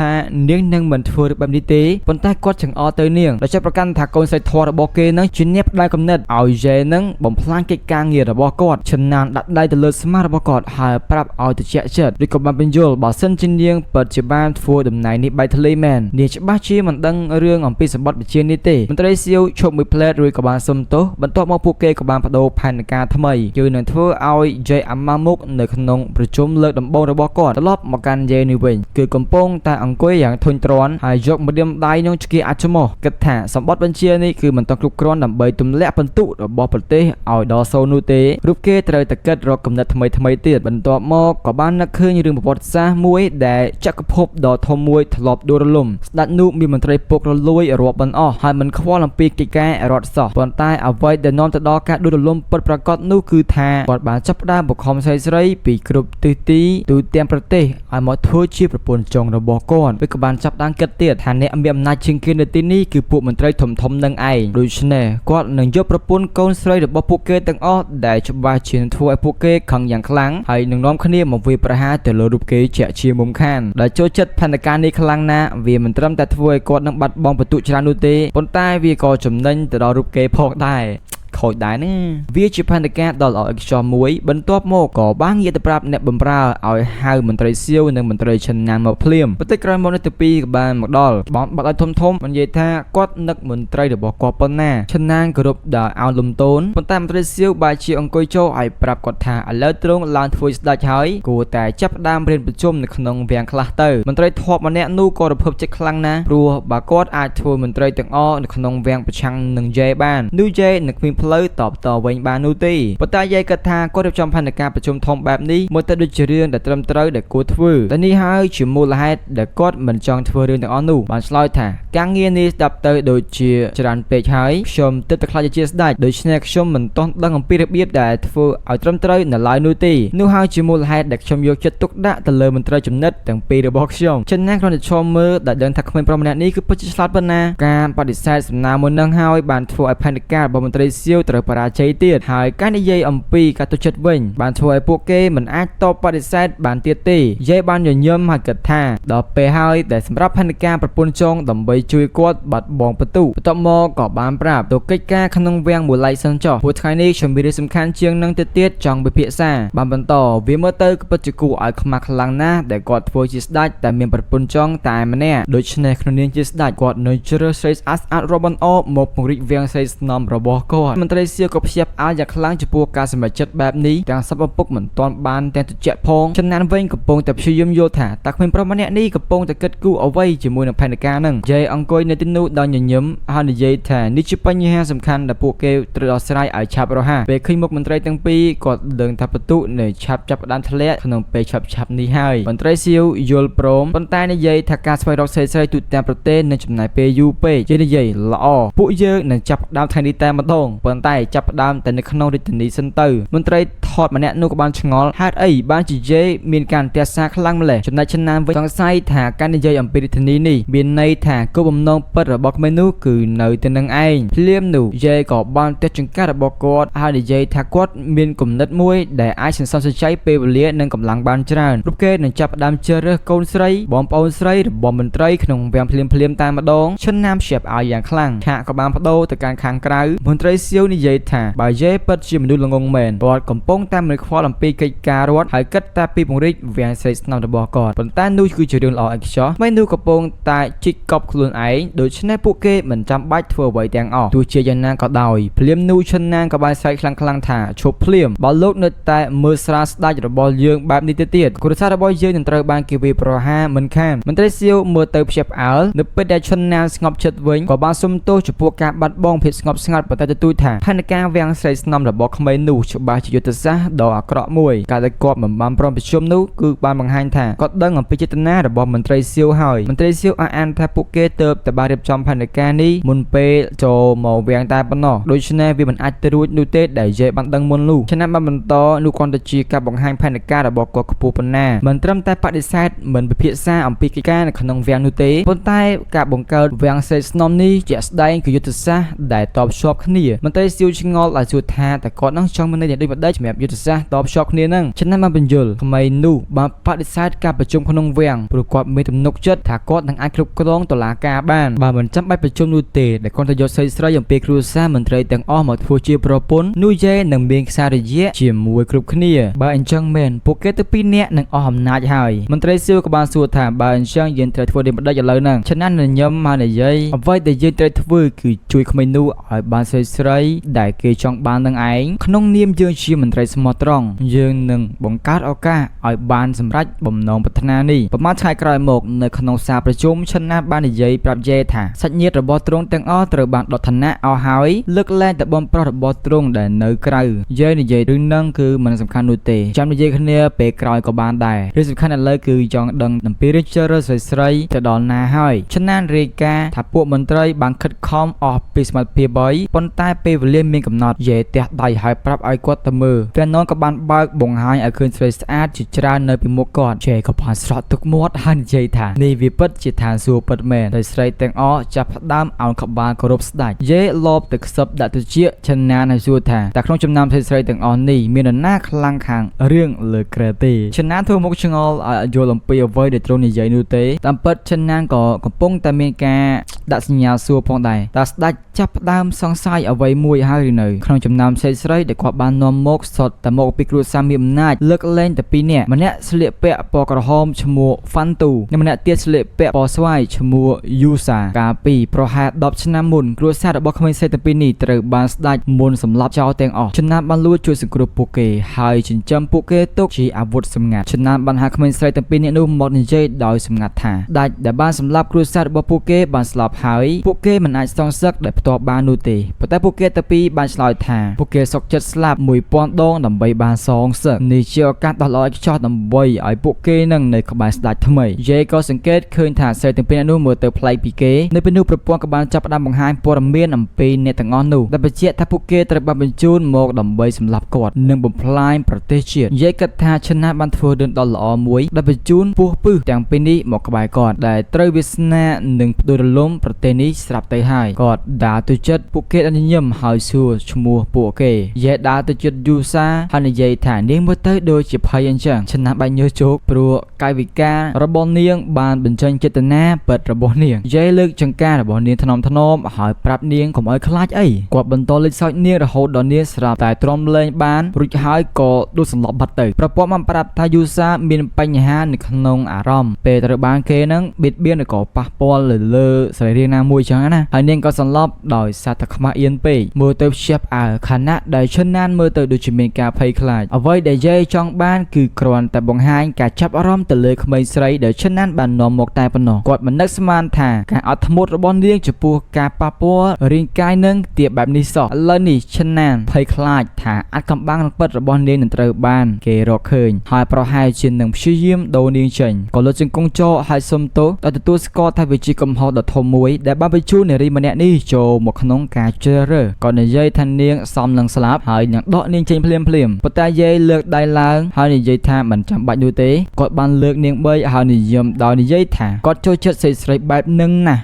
Speaker 2: ានាងនឹងមិនធ្វើបែបនេះទេប៉ុន្តែគាត់ចង្អុលទៅនាងដោយចាប់ប្រកាន់ថាកូនស្រីធម៌របស់គេនឹងជាអ្នកផ្ដល់កំណត់ឲ្យយេនឹងបំផ្លាញកិច្ចការងាររបស់គាត់ឆណានដាក់ដៃទៅលើស្មារបស់គាត់ហើយប្រាប់ឲ្យទៅជាក់ចិត្តឬក៏បានបញ្យល់បើសិនជានាងពិតជាបានធ្វើតំណែងនេះបែកធ្លាយមែននាងច្បាស់ជាមិនដឹងរឿងអំពីសម្បត្តិវិជានេះទេមន្ត្រីសៀវឈប់មួយផ្លែតរួចក៏បានសុំទោសបន្ទាប់មកពួកគេក៏បានបដូរផែនការថ្មីគឺនឹងធ្វើឲ្យយេអាម៉ាមុកនៅក្នុងប្រជុំលើកដំបូងរបស់គាត់ត្រឡប់មកកាន់យេនេះវិញគឺកំពុងតែអង្គុយយ៉ាងធុញទ្រាន់ហើយយកម្រាមដៃនឹងឆ្កៀអាចច្មោះគិតថាសម្បត្តិបញ្ជានេះគឺមិនទាន់គ្រប់គ្រាន់ដើម្បីទម្លាក់ពិន្ទុរបស់ប្រទេសឲ្យដល់សូន្យនោះទេរូបគេត្រូវតែគិតរកគំនិតថ្មីថ្មីទៀតបន្ទាប់មកក៏បាននឹកឃើញរឿងប្រវត្តិសាស្ត្រមួយដែលចក្រភពដ៏ធំមួយធ្លាប់ដួលរលំស្ដេចនោះមានមន្ត្រីពុករលួយរាប់មិនអស់ហើយមិនខ្វល់អំពីកិច្ចការរដ្ឋសោះប៉ុន្តែអ្វីដែលនាំទៅដល់ការដួលរលំពិតប្រាកដនោះគឺថាគាត់បានចាប់ផ្ដើមបង្ខំស្រីៗពីគ្រប់ទិសទីទូទាំងប្រទេសឲ្យមកធ្វើជាប្រពន្ធចុងរបស់គាត់។ គាត់វាក៏បានចាប់ដើមគិតទៀតថាអ្នកមានអំណាចជាងគេនៅទីនេះគឺពួកមន្ត្រីធំធំនឹងឯងដូច្នេះគាត់នឹងយកប្រពន្ធកូនស្រីរបស់ពួកគេទាំងអស់ដែលច្បាស់ជានឹងធ្វើឲ្យពួកគេខឹងយ៉ាងខ្លាំងហើយនឹងនាំគ្នាមកវាយប្រហារទៅលើរូបគេជាក់ជាមុំខានដែលចូលចិត្តផែនការនេះខ្លាំងណាស់វាមិនត្រឹមតែធ្វើឲ្យគាត់នឹងបាត់បង់ពិន្ទុច្រើននោះទេប៉ុន្តែវាក៏ចំណេញទៅដល់រូបគេផងដែរខូចដែរណាវាជាផែនការដ៏ល្អឥតខ្ចោះមួយបន្ទាប់មកក៏បានងាកទៅប្រាប់អ្នកបម្រើឲ្យហៅមន្ត្រីសៀវនិងមន្ត្រីឆិនណានមកភ្លាមបន្តិចក្រោយមកនៅទីពីរក៏បានមកដល់បងបាត់ឲ្យធំធំនិយាយថាគាត់នឹកមន្ត្រីរបស់គាត់ប៉ុណ្ណាឆិនណានគោរពដល់អោនលំទោនប៉ុន្តែមន្ត្រីសៀវបែរជាអង្គុយចូលឲ្យប្រាប់គាត់ថាឥឡូវទ្រង់ឡើងធ្វើស្ដេចហើយគួរតែចាប់ផ្ដើមរៀនប្រជុំនៅក្នុងវាំងខ្លះទៅមន្ត្រីធបម្នាក់នោះក៏រភើបចិត្តខ្លាំងណាស់ព្រោះបើគាត់អាចធ្វើមន្ត្រីទាំងអស់នៅក្នុងវាំងប្រឆាំងនឹងយេបាននោះយេនឹងគ្មានផ្លូវតបតវិញបាននោះទេប៉ុន្តែយាយគិតថាគាត់រៀបចំផែនការប្រជុំធំបែបនេះមើលទៅដូចជារឿងដែលត្រឹមត្រូវដែលគួរធ្វើតែនេះហើយជាមូលហេតុដែលគាត់មិនចង់ធ្វើរឿងទាំងអស់នោះបានឆ្លើយថាការងារនេះស្ដាប់ទៅដូចជាច្រើនពេកហើយខ្ញុំទើបតែខ្លាចជាស្ដេចដូច្នេះខ្ញុំមិនទាន់ដឹងអំពីរបៀបដែលធ្វើឲ្យត្រឹមត្រូវនៅឡើយនោះទេនោះហើយជាមូលហេតុដែលខ្ញុំយកចិត្តទុកដាក់ទៅលើមន្ត្រីចំណិតទាំងពីររបស់ខ្ញុំចិនណាគ្រាន់តែឈរមើលដែលដឹងថាក្មេងប្រុសម្នាក់នេះគឺពិតជាឆ្លាតប៉ុណ្ណាការបដិសេធសំណើមួយនឹងហើយបានធ្វើឲ្យផែនការរបស់មន្ត្រីសៀវត្រូវបរាជ័យទៀតហើយការនិយាយអំពីការទុកចិត្តវិញបានធ្វើឲ្យពួកគេមិនអាចតបបដិសេធបានទៀតទេយាយបានញញឹមហើយគិតថាដល់ពេលហើយដែលសម្រាប់ផែនការប្រពន្ធចងដើម្បីជួយគាត់បាត់បង់បន្ទុកបន្ទាប់មកក៏បានប្រាប់ទៅកិច្ចការក្នុងវាំងមួយឡៃសិនចុះព្រោះថ្ងៃនេះខ្ញុំមានរឿងសំខាន់ជាងនឹងទៅទៀតចង់ពិភាក្សាបានបន្តវាមើលទៅពិតជាគួរឲ្យខ្មាស់ខ្លាំងណាស់ដែលគាត់ធ្វើជាស្ដេចតែមានប្រពន្ធចងតែម្នាក់ដូច្នេះក្នុងនាមជាស្ដេចគាត់នៅជ្រើសស្រីស្អាតស្អាតរាប់មិនអមកពង្រីកវាំងស្រីស្នំរបស់គាត់មន្ត្រីសៀវក៏ព្យាផ្អើលយ៉ាងខ្លាំងចំពោះការសម្រេចចិត្តបែបនេះទាំងសពឪពុកមិនទាន់បានទាំងត្រជាក់ផងចំណានវិញកំពុងតែព្យាយាមយល់ថាតើក្មេងប្រុសម្នាក់នេះកំពុងតែគិតគូរអ្វីជាមួយនឹងផែនការហ្នឹងយាយអង្គុយនៅទីនោះដោយញញឹមហើយនិយាយថានេះជាបញ្ហាសំខាន់ដែលពួកគេត្រូវដោះស្រាយឲ្យឆាប់រហ័សពេលឃើញមុខមន្ត្រីទាំងពីរគាត់ដឹងថាបន្ទុកនៅឆាប់ចាប់ផ្ដើមធ្លាក់ក្នុងពេលឆាប់ឆាប់នេះហើយមន្ត្រីសៀវយល់ព្រមប៉ុន្តែនិយាយថាការស្វែងរកស្រីស្រីទូទាំងប្រទេសនឹងចំណាយពេលយូរពេកយាយនិយាយល្អពួកយើងនឹងចាប់ផ្ដើមថ្ងៃនេះតែម្ដងប៉ុន្តែចាប់ផ្ដើមតែនៅក្នុងរាជធានីសិនទៅមន្ត្រីថតម្នាក់នោះក៏បានឆ្ងល់ហេតុអីបានជាយាយមានការទះសារខ្លាំងម្ល៉េះចំណែកឆ្នាំវិញសង្ស័យថាការនិយាយអំពីរាជធានីនេះមានន័យថាគោលបំណងពិតរបស់ក្មេងនោះគឺនៅទីនឹងឯងភ្លាមនោះយាយក៏បានទះចង្ការបស់គាត់ហើយនិយាយថាគាត់មានគំនិតមួយដែលអាចសន្សំសំចៃពេលវេលានិងកម្លាំងបានច្រើនរូបគេនឹងចាប់ផ្ដើមជ្រើសរើសកូនស្រីបងប្អូនស្រីរបស់មន្ត្រីក្នុងវាំងភ្លាមភ្លាមតែម្ដងឈិនណាមព្យាបឲ្យយ៉ាងខ្លាំងឆាកក៏បានបដូរទៅកាន់ខាងក្រៅមន្ត្រីសៀវនិយាយថាបើយាយពិតជាមនុស្សល្ងងមែនគាត់កំពុងតែមិនខ្វល់អំពីកិច្ចការរដ្ឋហើយគិតតែពីពង្រីកវាំងស្រីស្នំរបស់គាត់ប៉ុន្តែនោះគឺជារឿងល្អឥតខ្ចោះមិននោះកំពុងតែជីកកប់ខ្លួនឯងដូច្នេះពួកគេមិនចាំបាច់ធ្វើអ្វីទាំងអស់ទោះជាយ៉ាងណាក៏ដោយភ្លាមនោះឈិនណាងក៏បានស្រែកខ្លាំងៗថាឈប់ភ្លាមបើលោកនៅតែមើលស្រាលស្ដេចរបស់យើងបែបនេះទៅទៀតគ្រួសាររបស់យើងនឹងត្រូវបានគេវាយប្រហារមិនខានមន្ត្រីសៀវមើលទៅភ្ញាក់ផ្អើលនៅពេលដែលឈិនណាងស្ងប់ចិត្តវិញក៏បានសុំទោសចំពោះការបាត់បង់ភាពស្ងប់ស្ងាត់ប៉ុន្តែទទូចថាផែនការវាំងស្រីស្នំរបស់ក្មេងនោះច្បាស់ជាយុទ្ធសាស្ត្រដ៏អាក្រក់មួយការដែលគាត់មិនបានព្រមប្រជុំនោះគឺបានបង្ហាញថាគាត់ដឹងអំពីចេតនារបស់មន្ត្រីសៀវហើយមន្ត្រីសៀវអះអាងថាពួកគេទើបតែបានរៀបចំផែនការនេះមុនពេលចូលមកវាំងតែប៉ុណ្ណោះដូច្នេះវាមិនអាចទៅរួចនោះទេដែលយាយបានដឹងមុននោះឆ្នាំបានបន្តនោះគ្រាន់តែជាការបង្ហាញផែនការរបស់គាត់ខ្ពស់ប៉ុណ្ណាមិនត្រឹមតែបដិសេធមិនពិភាក្សាអំពីកិច្ចការនៅក្នុងវាំងនោះទេប៉ុន្តែការបង្កើតវាំងស្រីស្នំនេះជាក់ស្ដែងគឺយុទ្ធសាស្ត្រដែលតបភ្ជាប់គ្នាមន្ត្រីសៀវឆ្ងល់ឲ្យសួរថាតើគាត់នឹងចង់មានន័យដូចម្ដេចសម្រាប់យុទ្ធសាស្ត្រតបភ្ជាប់គ្នានឹងឆ្នាំបានបញ្យល់ក្មេងនោះបានបដិសេធការប្រជុំក្នុងវាំងព្រោះគាត់មានទំនុកចិត្តថាគាត់នឹងអាចគ្រប់គ្រងតុលាការបានបើមិនចាំបាច់ប្រជុំនោះទេដែលគាត់ទៅយកស្រីស្រីអំពីគ្រួសារមន្ត្រីទាំងអស់មកធ្វើជាប្រពន្ធនោះយេនឹងមានខ្សែរយៈជាមួយគ្រប់គ្នាបើអញ្ចឹងមែនពួកគេទាំងពីរនាក់នឹងអស់អំណាចហើយមន្ត្រីសៀវក៏បានសួរថាបើអញ្ចឹងយើងត្រូវធ្វើដូចម្ដេចឥឡូវហ្នឹងឆ្នាំញញឹមមកនិយាយអ្វីដែលយើងត្រូវធ្វើគឺជួយក្មេងនោះឲ្យបានស្រីស្រីដែលគេចង់បាននឹងឯងក្នុងនាមយើងជាមន្ត្រីស្មោះត្រង់យើងនឹងបង្កើតឱកាសឲ្យបានសម្រេចបំណងប្រាថ្នានេះប្រហែលថ្ងៃក្រោយមកនៅក្នុងសាលប្រជុំឈិនណាបាននិយាយប្រាប់យេថាសាច់ញាតិរបស់ទ្រង់ទាំងអស់ត្រូវបានដកឋានៈអស់ហើយលើកលែងតែបងប្រុសរបស់ទ្រង់ដែលនៅក្រៅយេនិយាយរឿងហ្នឹងគឺមិនសំខាន់នោះទេចាំនិយាយគ្នាពេលក្រោយក៏បានដែររឿងសំខាន់ឥឡូវគឺចង់ដឹងអំពីរឿងជ្រើសរើសស្រីស្រីទៅដល់ណាហើយឈិនណារាយការណ៍ថាពួកមន្ត្រីបានខិតខំអស់ពីសមត្ថភាពហើយប៉ុន្តែពេល
Speaker 1: ពេលវេលាមានកំណត់យេទះដៃហើយប្រាប់ឲ្យគាត់ទៅមើលហ្វេណនក៏បានបើកបង្ហាញឲ្យឃើញស្រីស្អាតជាច្រើននៅពីមុខគាត់ជេក៏បានស្រក់ទឹកមាត់ហើយនិយាយថានេះវាពិតជាឋានសួគ៌ពិតមែនដោយស្រីទាំងអស់ចាប់ផ្ដើមអោនក្បាលគោរពស្ដេចយេលបទៅខ្សឹបដាក់ទៅជាឆណានហើយសួរថាតែក្នុងចំណោមស្រីស្រីទាំងអស់នេះមាននរណាខ្លាំងខាងរឿងលើក្រែទេឆណានធ្វើមុខឆ្ងល់ឲ្យយល់អំពីអ្វីដែលទ្រង់និយាយនោះទេតាមពិតឆណានក៏កំពុងតែមានការដាក់សញ្ញាសួរផងដែរតើស្ដេចចាប់ផ្ដើមសង្ស័យអ្វីមួយហើយឬនៅក្នុងចំណោមស្រីស្រីដែលគាត់បាននាំមកសុទ្ធតែមកពីគ្រួសារមានអំណាចលើកលែងតែពីរនាក់ម្នាក់ស្លៀកពាក់ពណ៌ក្រហមឈ្មោះហ្វាន់ទូនិងម្នាក់ទៀតស្លៀកពាក់ពណ៌ស្វាយឈ្មោះយូសាកាលពីប្រហែល10ឆ្នាំមុនគ្រួសាររបស់ក្មេងស្រីទាំងពីរនេះត្រូវបានស្ដេចមុនសម្លាប់ចោលទាំងអស់ចំណានបានលួចជួយសង្គ្រោះពួកគេហើយចិញ្ចឹមពួកគេទុកជាអាវុធសម្ងាត់ចំណានបានហៅក្មេងស្រីទាំងពីរនាក់នោះមកនិយាយដោយសម្ងាត់ថាស្ដេចដែលបានសម្លាប់គ្រួសាររបស់ពួកគេបានស្លាប់ហើយពួកគេមិនអាចសងសឹកដោយផ្ទាល់បាននោះទេប៉ុន្តែពួកគេទាំងពីរបានឆ្លើយថាពួកគេសុខចិត្តស្លាប់1000ដងដើម្បីបានសងសឹកនេះជាឱកាសដ៏ល្អឥតខ្ចោះដើម្បីឲ្យពួកគេនឹងនៅក្បែរស្ដេចថ្មីយេក៏សង្កេតឃើញថាស្រីទាំងពីរនាក់នោះមើលទៅប្លែកពីគេនៅពេលនោះប្រព័ន្ធក៏បានចាប់ផ្ដើមបង្ហាញព័ត៌មានអំពីអ្នកទាំងអស់នោះដែលបញ្ជាក់ថាពួកគេត្រូវបានបញ្ជូនមកដើម្បីសម្លាប់គាត់និងបំផ្លាញប្រទេសជាតិយេគិតថាឆណាបានធ្វើរឿងដ៏ល្អមួយដែលបញ្ជូនពស់ពឹសទាំងពីរនេះមកក្បែរគាត់ដែលត្រូវវាសនានឹងផ្ដួលរលំប្រទេសនេះស្រាប់ទៅហើយគាត់ដើរទៅចិត្តពួកគេដល់ញញឹមហើយសួរឈ្មោះពួកគេយេដើរទៅចិត្តយូសាហើយនិយាយថានាងមើលទៅដូចជាភ័យអញ្ចឹងឆណាបាញ់ញើសជោគព្រោះកាយវិការរបស់នាងបានបញ្ចេញចេតនាពិតរបស់នាងយេលើកចង្ការរបស់នាងថ្នមថ្នមហើយប្រាប់នាងកុំឲ្យខ្លាចអីគាត់បន្តលេចសើចនាងរហូតដល់នាងស្រាប់តែទ្រាំលែងបានរួចហើយក៏ដួលសន្លប់បាត់ទៅប្រពន្ធបានប្រាប់ថាយូសាមានបញ្ហានៅក្នុងអារម្មណ៍ពេលត្រូវបានគេនឹងបៀតបៀនឬក៏ប៉ះពាល់លើលើសរីរាង្គណាមួយចឹងណាហើយនាងក៏សន្លប់ដោយសារតែខ្មាស់អៀនពេកមើលទៅភ្ជាប់អើខណៈដែលឈិនណានមើលទៅដូចជាមានការភ័យខ្លាចអ្វីដែលយាយចង់បានគឺគ្រាន់តែបង្ហាញការចាប់អារម្មណ៍ទៅលើក្មេងស្រីដែលឈិនណានបាននាំមកតែប៉ុណ្ណោះគាត់មិននឹកស្មានថាការអត់ធ្មត់របស់នាងចំពោះការប៉ះពាល់រាងកាយនឹងទៀបបែបនេះសោះឥឡូវនេះឈិនណានភ័យខ្លាចថាអាចកំបាំងនឹងពិតរបស់នាងនឹងត្រូវបានគេរកឃើញហើយប្រហែលជានឹងព្យាយាមដូរនាងចេញក៏លើកជង្គង់ចោហើយសុំទោសដោយទទួលស្គាល់ថាវាជាកំហុសដ៏ធំមួយដែលបានបញ្ជូននារីម្នាក់នេះចូលមកក្នុងការជ្រើសរើសក៏និយាយថានាងសមនឹងស្លាប់ហើយនឹងដកនាងចេញភ្លាមភ្លាមប៉ុន្តែយាយលើកដៃឡើងហើយនិយាយថាមិនចាំបាច់នោះទេគាត់បានលើកនាងបីហើយនិយមដោយនិយាយថាគាត់ចូលចិត្តស្រីស្រីបែបនឹងណាស់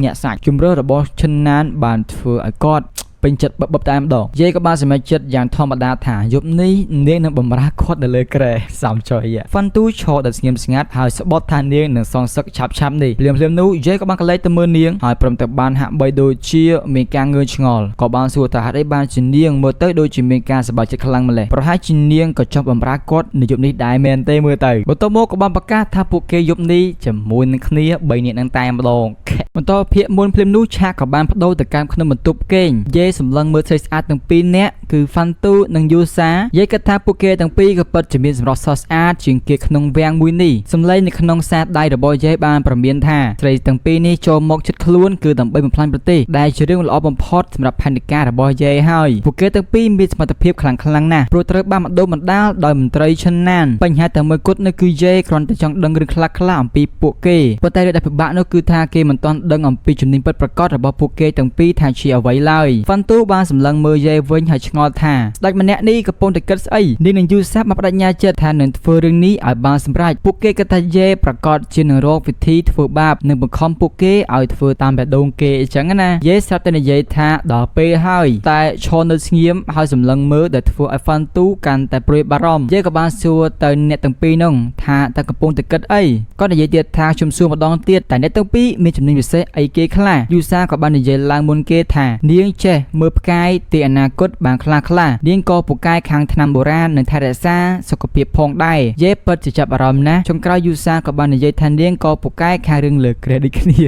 Speaker 1: ញាក់សាច់ជំរឿរបស់ឈិនណានបានធ្វើឲ្យគាត់ពេញចិត្តបបតែម្ដងយាយក៏បានសម្រេចចិត្តយ៉ាងធម្មតាថាយប់នេះនាងនឹងបំរើគាត់នៅលើគ្រែសំចុយហ្វាន់ទូឈរដល់ស្ងៀមស្ងាត់ហើយស្បត់ថានាងនឹងសងសឹកឆាប់ឆាប់នេះភ្លាមភ្លាមនោះយាយក៏បានកលេចទៅមើលនាងហើយព្រមទាំងបានហាក់បីដូចជាមានការងឿងឆ្ងល់ក៏បានសួរថាហេតុអីបានជានាងមើលទៅដូចជាមានការសប្បាយចិត្តខ្លាំងម្ល៉េះប្រហែលជានាងក៏ចង់បំរើគាត់នៅយប់នេះដែរមែនទេមើលទៅបន្ទាប់មកក៏បានប្រកាសថាពួកគេយប់នេះជាមួយនឹងគ្នា3នាក់នឹងតែម្ដងបន្តភាគមុនភ្លាមនោះឆាកក៏បានបដូរទៅកាន់ក្នុងបន្ទប់គេងយាយសម្លឹងមើលស្រីស្អាតទាំងពីរនាក់គឺហ្វាន់ទូនិងយូសាយាយគិតថាពួកគេទាំងពីរក៏ពិតជាមានសម្រស់ស្រស់ស្អាតជាងគេក្នុងវាំងមួយនេះសម្លេងនៅក្នុងសារដៃរបស់យាយបានប្រមានថាស្រីទាំងពីរនេះចូលមកជិតខ្លួនគឺដើម្បីបំផ្លាញប្រទេសដែលជារឿងល្អបំផុតសម្រាប់ផែនការរបស់យាយហើយពួកគេទាំងពីរមានសមត្ថភាពខ្លាំងខ្លាំងណាស់ព្រោះត្រូវបានបណ្ដុះបណ្ដាលដោយមន្ត្រីឈិនណានបញ្ហាតែមួយគត់នោះគឺយាយគ្រាន់តែចង់ដឹងរឿងខ្លះៗអំពីពួកគេប៉ុន្តែរឿងដែលពិបាកនោះគឺថាគេមិនទាន់ដឹងអំពីជំនាញពិតប្រាកដរបស់ពួកគេទាំងពីរថាជាអ្វីឡើយហ្វាន់ទូបានសម្លឹងមើលយាយវិញហើយឆ្ងល់ថាស្ដេចម្នាក់នេះកំពុងតែគិតស្អីនាងនឹងយូសាបានបដិញ្ញាចិត្តថានឹងធ្វើរឿងនេះឲ្យបានសម្រេចពួកគេគិតថាយេប្រកាសជានឹងរកវិធីធ្វើបាបនិងបង្ខំពួកគេឲ្យធ្វើតាមបេះដូងគេអញ្ចឹងណាយេស្រាប់តែនិយាយថាដល់ពេលហើយតែឈរនៅស្ងៀមហើយសម្លឹងមើលដែលធ្វើឲ្យហ្វាន់ទូកាន់តែព្រួយបារម្ភយេក៏បានសួរទៅអ្នកទាំងពីរនោះថាតើកំពុងតែគិតអីគាត់និយាយទៀតថាខ្ញុំសួរម្ដងទៀតតែអ្នកទាំងពីរមានជំនាញពិសេសអីគេខ្លះយូសាក៏បាននិយាយឡើងមុនគេថានាងចេះមើលផ្កាយទីអនាគតបានខ្លះខ្លះនាងក៏ពូកែខាងថ្នាំបុរាណនិងថែរក្សាសុខភាពផងដែរយេពិតជាចាប់អារម្មណ៍ណាស់ចុងក្រោយយូសាក៏បាននិយាយថានាងក៏ពូកែខាងរឿងលើក្រែដូចគ្នា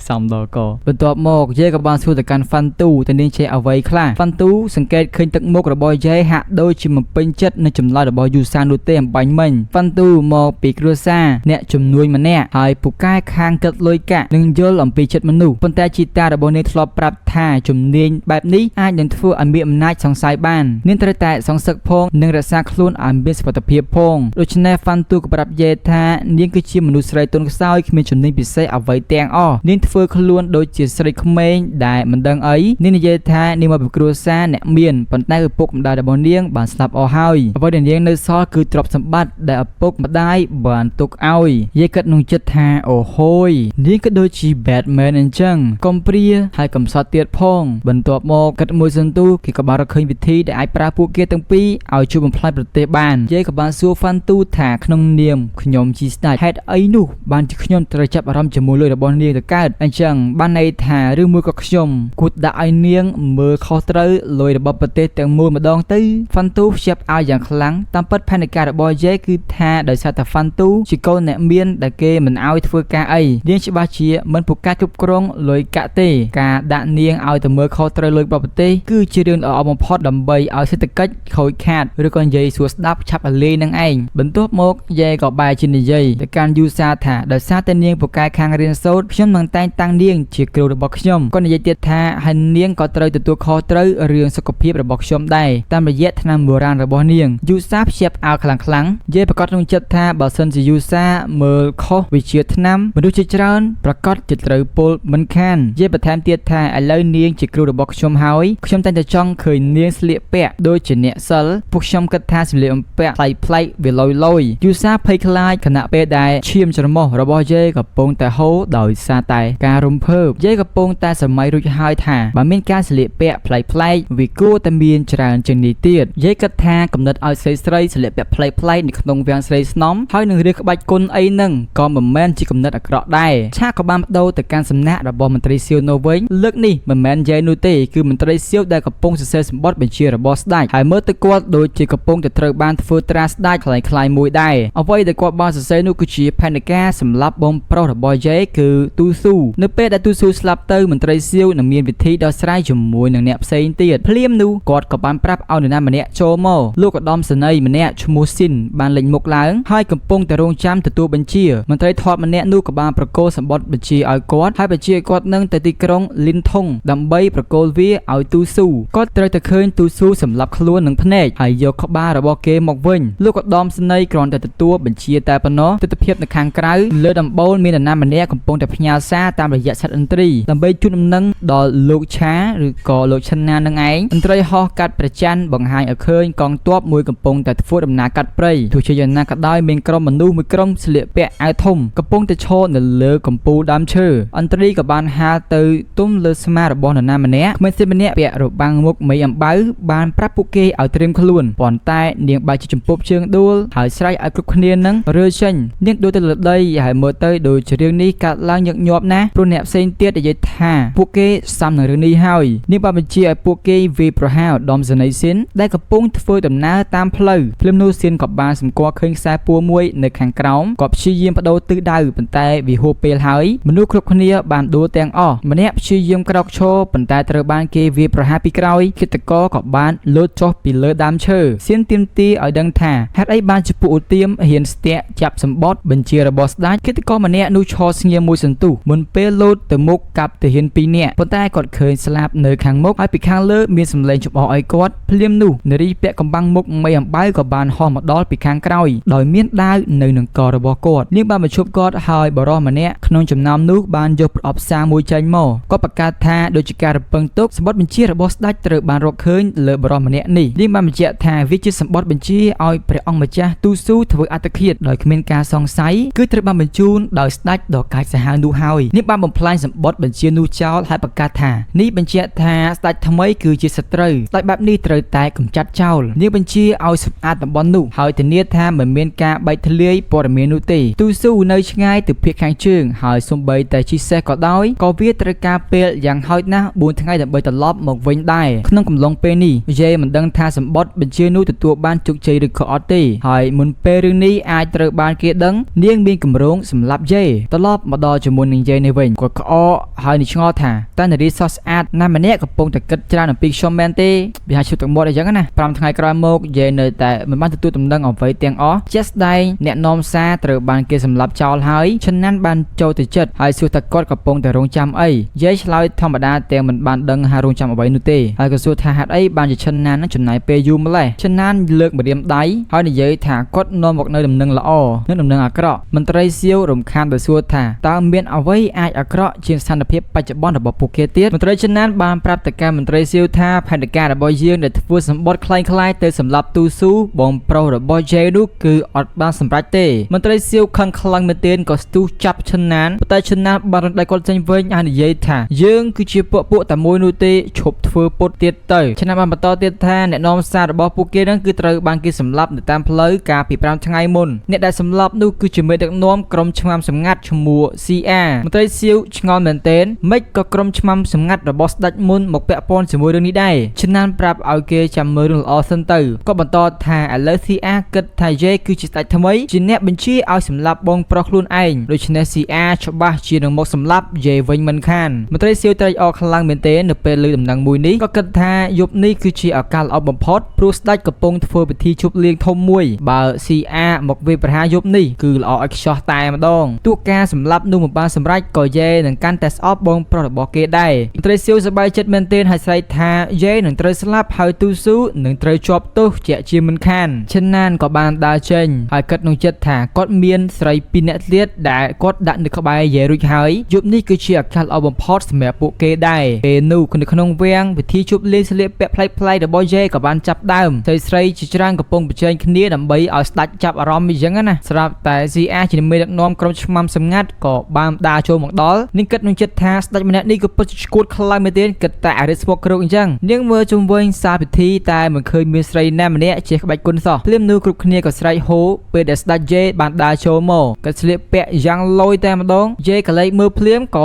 Speaker 1: សំដល់កបន្ទាប់មកយេក៏បានសួរទៅកាន់ហ្វាន់ទូតើនាងចេះអ្វីខ្លះហ្វាន់ទូសង្កេតឃើញទឹកមុខរបស់យេហាក់ដូចជាមិនពេញចិត្តនឹងចម្លើយរបស់យូសានោះទេអំបញ្ញមិញហ្វាន់ទូមកពីគ្រួសារអ្នកជំនួញម្នាក់ហើយពូកែខាងគិតលុយកាក់និងយល់អំពីចិត្តមនុស្សប៉ុន្តែជីតារបស់នាងធ្លាប់ប្រាប់ថាជំនាញ បែបនេះអាចនឹងធ្វើឲ្យមានអំណាចសង្ស័យបាននាងត្រូវតែសងសឹកផងនិងរក្សាខ្លួនឲ្យមានសុវត្ថិភាពផងដូច្នេះហ្វាន់ទូក៏ប្រាប់យេថានាងគឺជាមនុស្សស្រីទន់ខ្សោយគ្មានជំនាញពិសេសអ្វីទាំងអស់នាងធ្វើខ្លួនដូចជាស្រីក្មេងដែលមិនដឹងអីនាងនិយាយថានាងមកពីគ្រួសារអ្នកមានប៉ុន្តែឪពុកម្ដាយរបស់នាងបានស្លាប់អស់ហើយអ្វីដែលនាងនៅសល់គឺទ្រព្យសម្បត្តិដែលឪពុកម្ដាយបានទុកឲ្យយាយគិតក្នុងចិត្តថាអូហូយនាងក៏ដូចជា Batman អញ្ចឹងកុំព្រាហើយកំសត់ទៀតផងបន្ទាប់មកគិតមួយសន្ទុះគេក៏បានរកឃើញវិធីដែលអាចប្រើពួកគេទាំងពីរឲ្យជួយបំផ្លាញប្រទេសបានយាយក៏បានសួរហ្វាន់ទូថាក្នុងនាមខ្ញុំជាស្ដេចហេតុអីនោះបានជាខ្ញុំត្រូវចាប់អារម្មណ៍ជាមួយលុយរបស់នាងទៅកើតអញ្ចឹងបានន័យថាឬមួយក៏ខ្ញុំគួរដាក់ឲ្យនាងមើលខុសត្រូវលុយរបស់ប្រទេសទាំងមូលម្ដងទៅហ្វាន់ទូភ្ជាប់ឲ្យយ៉ាងខ្លាំងតាមពិតផែនការរបស់យាយគឺថាដោយសារតែហ្វាន់ទូជាកូនអ្នកមានដែលគេមិនឲ្យធ្វើការអីនាងច្បាស់ជាមិនពូកែគ្រប់គ្រងលុយកាក់ទេការដាក់នាងឲ្យទៅមើលខុសត្រូវលុយរបស់ប្រទេសគឺជារឿងល្អបំផុតដើម្បីឲ្យសេដ្ឋកិច្ចខូចខាតឬក៏និយាយសួរស្ដាប់ឆាប់រលាយនឹងឯងបន្ទាប់មកយាយក៏បែរជានិយាយទៅកាន់យូសាថាដោយសារតែនាងពូកែខាងរៀនសូត្រខ្ញុំនឹងតែងតាំងនាងជាគ្រូរបស់ខ្ញុំក៏និយាយទៀតថាហើយនាងក៏ត្រូវទទួលខុសត្រូវរឿងសុខភាពរបស់ខ្ញុំដែរតាមរយៈថ្នាំបុរាណរបស់នាងយូសាភ្ជាប់អើខ្លាំងខ្លាំងយាយប្រកាសក្នុងចិត្តថាបើសិនជាយូសាមើលខុសវិជាថ្នាំមនុស្សជាច្រើនប្រកាសជាត្រូវពុលមិនខានយាយបន្ថែមទៀតថាឥឡូវនាងជាគ្រូរបស់ខ្ញុំហើយខ្ញុំតែងតែចង់ឃើញនាងស្លៀកពាក់ដូចជាអ្នកសិលពួកខ្ញុំគិតថាសម្លៀកបំពាក់ប្លែកប្លែកវាលយលយយូសាភ័យខ្លាចខណៈពេលដែលឈាមច្រមុះរបស់យាយកំពុងតែហូរដោយសារតែការរំភើបយាយកំពុងតែសម័យរួចហើយថាបើមានការស្លៀកពាក់ប្លែកប្លែកវាគួរតែមានច្រើនជាងនេះទៀតយាយគិតថាកំណត់ឲ្យស្រីស្រីស្លៀកពាក់ប្លែកប្លែកនៅក្នុងវាំងស្រីស្នំហើយនឹងរឿងក្បាច់គុណអីហ្នឹងក៏មិនមែនជាកំណត់អាក្រក់ដែរឆាកក៏បានបដូរទៅកាន់សំណាក់របស់មន្ត្រីសៀវនោះវិញលើកនេះមិនមែនយាយនោះទេគឺមន្ត្រីសៀវដែលកំពុងសរសេរសម្បត្តិបញ្ជារបស់ស្ដេចហើយមើលទៅគាត់ដូចជាកំពុងតែត្រូវបានធ្វើត្រាស្ដេចคล้ายៗមួយដែរអ្វីដែលគាត់បានសរសេរនោះគឺជាផែនការសម្រាប់បងប្រុសរបស់យាយគឺទូស៊ូនៅពេលដែលទូស៊ូស្លាប់ទៅមន្ត្រីសៀវនឹងមានវិធីដោះស្រាយជាមួយនឹងអ្នកផ្សេងទៀតភ្លាមនោះគាត់ក៏បានប្រាប់ឲ្យនរណាម្នាក់ចូលមកលោកឧត្តមសេនីយ៍ម្នាក់ឈ្មោះស៊ីនបានលេចមុខឡើងហើយកំពុងតែរងចាំទទួលបញ្ជាមន្ត្រីថតម្នាក់នោះក៏បានប្រគល់សម្បត្តិបញ្ជាឲ្យគាត់ហើយបញ្ជាឲ្យគាត់នឹងទៅទីក្រុងលីនថុងដើម្បីប្រគល់វាឲ្យទូស៊ូគាត់ត្រូវតែឃើញទូស៊ូសម្លាប់ខ្លួននឹងភ្នែកហើយយកក្បាលរបស់គេមកវិញលោកឧត្តមសេនីយ៍គ្រាន់តែទទួលបញ្ជាតែប៉ុណ្ណោះទិដ្ឋភាពនៅខាងក្រៅលើដំបូលមាននរណាម្នាក់កំពុងតែផ្ញើសារតាមរយៈសត្វឥន្ទ្រីដើម្បីជូនដំណឹងដល់លោកឆាឬក៏លោកឆិនណានឹងឯងឥន្ទ្រីហោះកាត់ព្រះច័ន្ទបង្ហាញឲ្យឃើញកងទ័ពមួយកំពុងតែធ្វើដំណើរកាត់ព្រៃទោះជាយ៉ាងណាក៏ដោយមានក្រុមមនុស្សមួយក្រុមស្លៀកពាក់អាវធំកំពុងតែឈរនៅលើកំពូលដើមឈើឥន្ទ្រីក៏បានហាលទៅទុំលើស្មារបស់នរណាម្នាក់ក្មេងស្រីម្នាក់ពាក់របាំងមុខមេអំបៅបានប្រាប់ពួកគេឲ្យត្រៀមខ្លួនប៉ុន្តែនាងបែរជាជំពប់ជើងដួលហើយស្រែកឲ្យគ្រប់គ្នានឹងរើចេញនាងដួលទៅលើដីហើយមើលទៅដូចជារឿងនេះកើតឡើងញឹកញាប់ណាស់ព្រោះអ្នកផ្សេងទៀតនិយាយថាពួកគេសាំនឹងរឿងនេះហើយនាងបានបញ្ជាឲ្យពួកគេវាយប្រហារឧត្តមសេនីយ៍ស៊ីនដែលកំពុងធ្វើដំណើរតាមផ្លូវភ្លាមនោះស៊ីនក៏បានសម្គាល់ឃើញខ្សែពួរមួយនៅខាងក្រោមក៏ព្យាយាមបដូរទិសដៅប៉ុន្តែវាហួសពេលហើយមនុស្សគ្រប់គ្នាបានដួលទាំងអស់ម្នាក់ព្យាយាមក្រោកឈរប៉ុន្តែត្រូវបានគេវាយប្រហារពីក្រោយឃាតករក៏បានលោតចុះពីលើដើមឈើសៀនទាមទារឲ្យដឹងថាហេតុអីបានជាពួកឧទាមហ៊ានស្ទាក់ចាប់សម្បត្តិបញ្ជារបស់ស្ដេចឃាតករម្នាក់នោះឈរស្ងៀមមួយសន្ទុះមុនពេលលោតទៅមុខកាប់ទាហានពីរនាក់ប៉ុន្តែគាត់ឃើញស្លាប់នៅខាងមុខហើយពីខាងលើមានសម្លេងចំអកឲ្យគាត់ភ្លាមនោះនារីពាក់កំបាំងមុខមេអំបៅក៏បានហោះមកដល់ពីខាងក្រោយដោយមានដាវនៅនឹងករបស់គាត់នាងបានបញ្ឈប់គាត់ហើយបរិសម្នាក់ក្នុងចំណោមនោះបានយកប្រអប់សារមួយចេញមកគាត់ប្រកាសថាដូចជាការរំពឹងទុកសម្បត្តិបញ្ជារបស់ស្ដេចត្រូវបានរកឃើញលើបរិសម្នាក់នេះនាងបានបញ្ជាក់ថាវាជាសម្បត្តិបញ្ជាឲ្យព្រះអង្គម្ចាស់ទូស៊ូធ្វើអត្តឃាតដោយគ្មានការសង្ស័យគឺត្រូវបានបញ្ជូនដោយស្ដេចដ៏កាចសាហាវនោះហើយនាងបានបំផ្លាញសម្បត្តិបញ្ជានោះចោលហើយប្រកាសថានេះបញ្ជាក់ថាស្ដេចថ្មីគឺជាសត្រូវស្ដេចបែបនេះត្រូវតែកម្ចាត់ចោលនាងបញ្ជាឲ្យសម្អាតតំបន់នោះហើយធានាថាមិនមានការបែកធ្លាយព័ត៌មាននោះទេទូស៊ូនៅឆ្ងាយទៅភាគខាងជើងហើយសូម្បីតែជិះសេះក៏ដោយក៏វាត្រូវការពេលយ៉ាងហោចណាស់4ថ្ងៃដើម្បីត្រឡប់មកវិញដែរក្នុងកំឡុងពេលនេះយេមិនដឹងថាសម្បត្តិបញ្ជានោះទទួលបានជោគជ័យឬក៏អត់ទេហើយមុនពេលរឿងនេះអាចត្រូវបានគេដឹងនាងមានគម្រោងសម្លាប់យេត្រឡប់មកដល់ជាមួយនឹងយេនេះវិញគាត់ក្អកហើយនឹងឆ្ងល់ថាតើនារីស្រស់ស្អាតណាម្នាក់កំពុងតែគិតច្រើនអំពីខ្ញុំមែនទេវាហាក់ឈុតទឹកមាត់អីចឹងណា5ថ្ងៃក្រោយមកយេនៅតែមិនបានទទួលដំណឹងអ្វីទាំងអស់ជាក់ស្ដែងអ្នកនាំសារត្រូវបានគេសម្លាប់ចោលហើយឆិនណាន់បានចូលទៅចិត្តហើយសួរថាគាត់កំពុងតែរងចាំអីយេឆ្លើយធម្មតាទាំងមិនបានដឹង ដឹងថារងចាំអ្វីនោះទេហើយក៏សួរថាហេតុអីបានជាឈិនណាននឹងចំណាយពេលយូរម្ល៉េះឈិនណានលើកម្រាមដៃហើយនិយាយថាគាត់នាំមកនៅដំណឹងល្អនិងដំណឹងអាក្រក់មន្ត្រីសៀវរំខានដោយសួរថាតើមានអ្វីអាចអាក្រក់ជាងស្ថានភាពបច្ចុប្បន្នរបស់ពួកគេទៀតមន្ត្រីឈិនណានបានប្រាប់ទៅកាន់មន្ត្រីសៀវថាផែនការរបស់យើងដែលធ្វើសម្បត្តិคล้ายៗទៅសម្រាប់ទូស៊ូបងប្រុសរបស់ជេនោះគឺអត់បានសម្រេចទេមន្ត្រីសៀវខឹងខ្លាំងមែនទែនក៏ស្ទុះចាប់ឈិនណានប៉ុន្តែឈិនណានបានរំដៃគាត់ចេញវិញហើយនិយាយថាយើងគឺជាពួកពួកតែមួយនោះទេឈប់ធ្វើពុតទៀតទៅឈិនណានបានបន្តទៀតថាអ្នកនាំសាររបស់ពួកគេនឹងគឺត្រូវបានគេសម្លាប់នៅតាមផ្លូវកាលពី5ថ្ងៃមុនអ្នកដែលសម្លាប់នោះគឺជាមេដឹកនាំក្រុមឆ្មាំសម្ងាត់ឈ្មោះ CR មន្ត្រីសៀវឆ្ងល់មែនទែនមិនក៏ក្រុមឆ្មាំសម្ងាត់របស់ស្ដេចមុនមកពាក់ព័ន្ធជាមួយរឿងនេះដែរឈិនណានប្រាប់ឲ្យគេចាំមើលរឿងល្អសិនទៅក៏បន្តថាឥឡូវ CR គិតថាយេគឺជាស្ដេចថ្មីជាអ្នកបញ្ជាឲ្យសម្លាប់បងប្រុសខ្លួនឯងដូច្នេះ CR ច្បាស់ជានឹងមកសម្លាប់យេវិញមិនខានមន្ត្រីសៀវត្រេកអរខ្លាំងមែនទែននៅពេលឮដំណឹងមួយនេះក៏គិតថាយប់នេះគឺជាឱកាសល្អបំផុតព្រោះស្ដេចកំពុងធ្វើពិធីជប់លៀងធំមួយបើ CR មកវាយប្រហារយប់នេះគឺល្អឲ្យខ្ចោះតែម្ដងទោះការសម្លាប់នោះមិនបានសម្រេចក៏យេនឹងកាន់តែស្អប់បងប្រុសរបស់គេដែរមន្ត្រីសៀវសប្បាយចិត្តមែនទែនហើយស្រែកថាយេនឹងត្រូវស្លាប់ហើយទូស៊ូនឹងត្រូវជាប់ទោសជាក់ជាមិនខានឈិនណានក៏បានដើរចេញហើយគិតក្នុងចិត្តថាគាត់មានស្រីពីរនាក់ទៀតដែលគាត់ដាក់នៅក្បែរយេរួចហើយយប់នេះគឺជាឱកាសល្អបំផុតសម្រាប់ពួកគេដែរពេលនោះនៅក្នុងវាំងពិធីជប់លៀងស្លៀកពាក់ប្លែកៗរបស់យេក៏បានចាប់ដើមស្រីស្រីជាច្រើនកំពុងប្រជែងគ្នាដើម្បីឲ្យស្ដេចចាប់អារម្មណ៍អញ្ចឹងណាស្រាប់តែ CR ជាមេដឹកនាំក្រុមឆ្មាំសម្ងាត់ក៏បានដើរចូលមកដល់នាងគិតក្នុងចិត្តថាស្ដេចម្នាក់នេះក៏ពិតជាឈួតខ្លាំងមែនទែនគិតតែអារិស្មុកគ្រោកអញ្ចឹងនាងមើលជុំវិញសាលពិធីតែមិនឃើញមានស្រីណាម្នាក់ជាក្បាច់គុណសោះភ្លាមនោះគ្រប់គ្នាក៏ស្រែកហ៊ោពេលដែលស្ដេចយេបានដើរចូលមកក៏ស្លៀកពាក់យ៉ាងលយតែម្ដងយេក៏លេចមើលភ្លាមក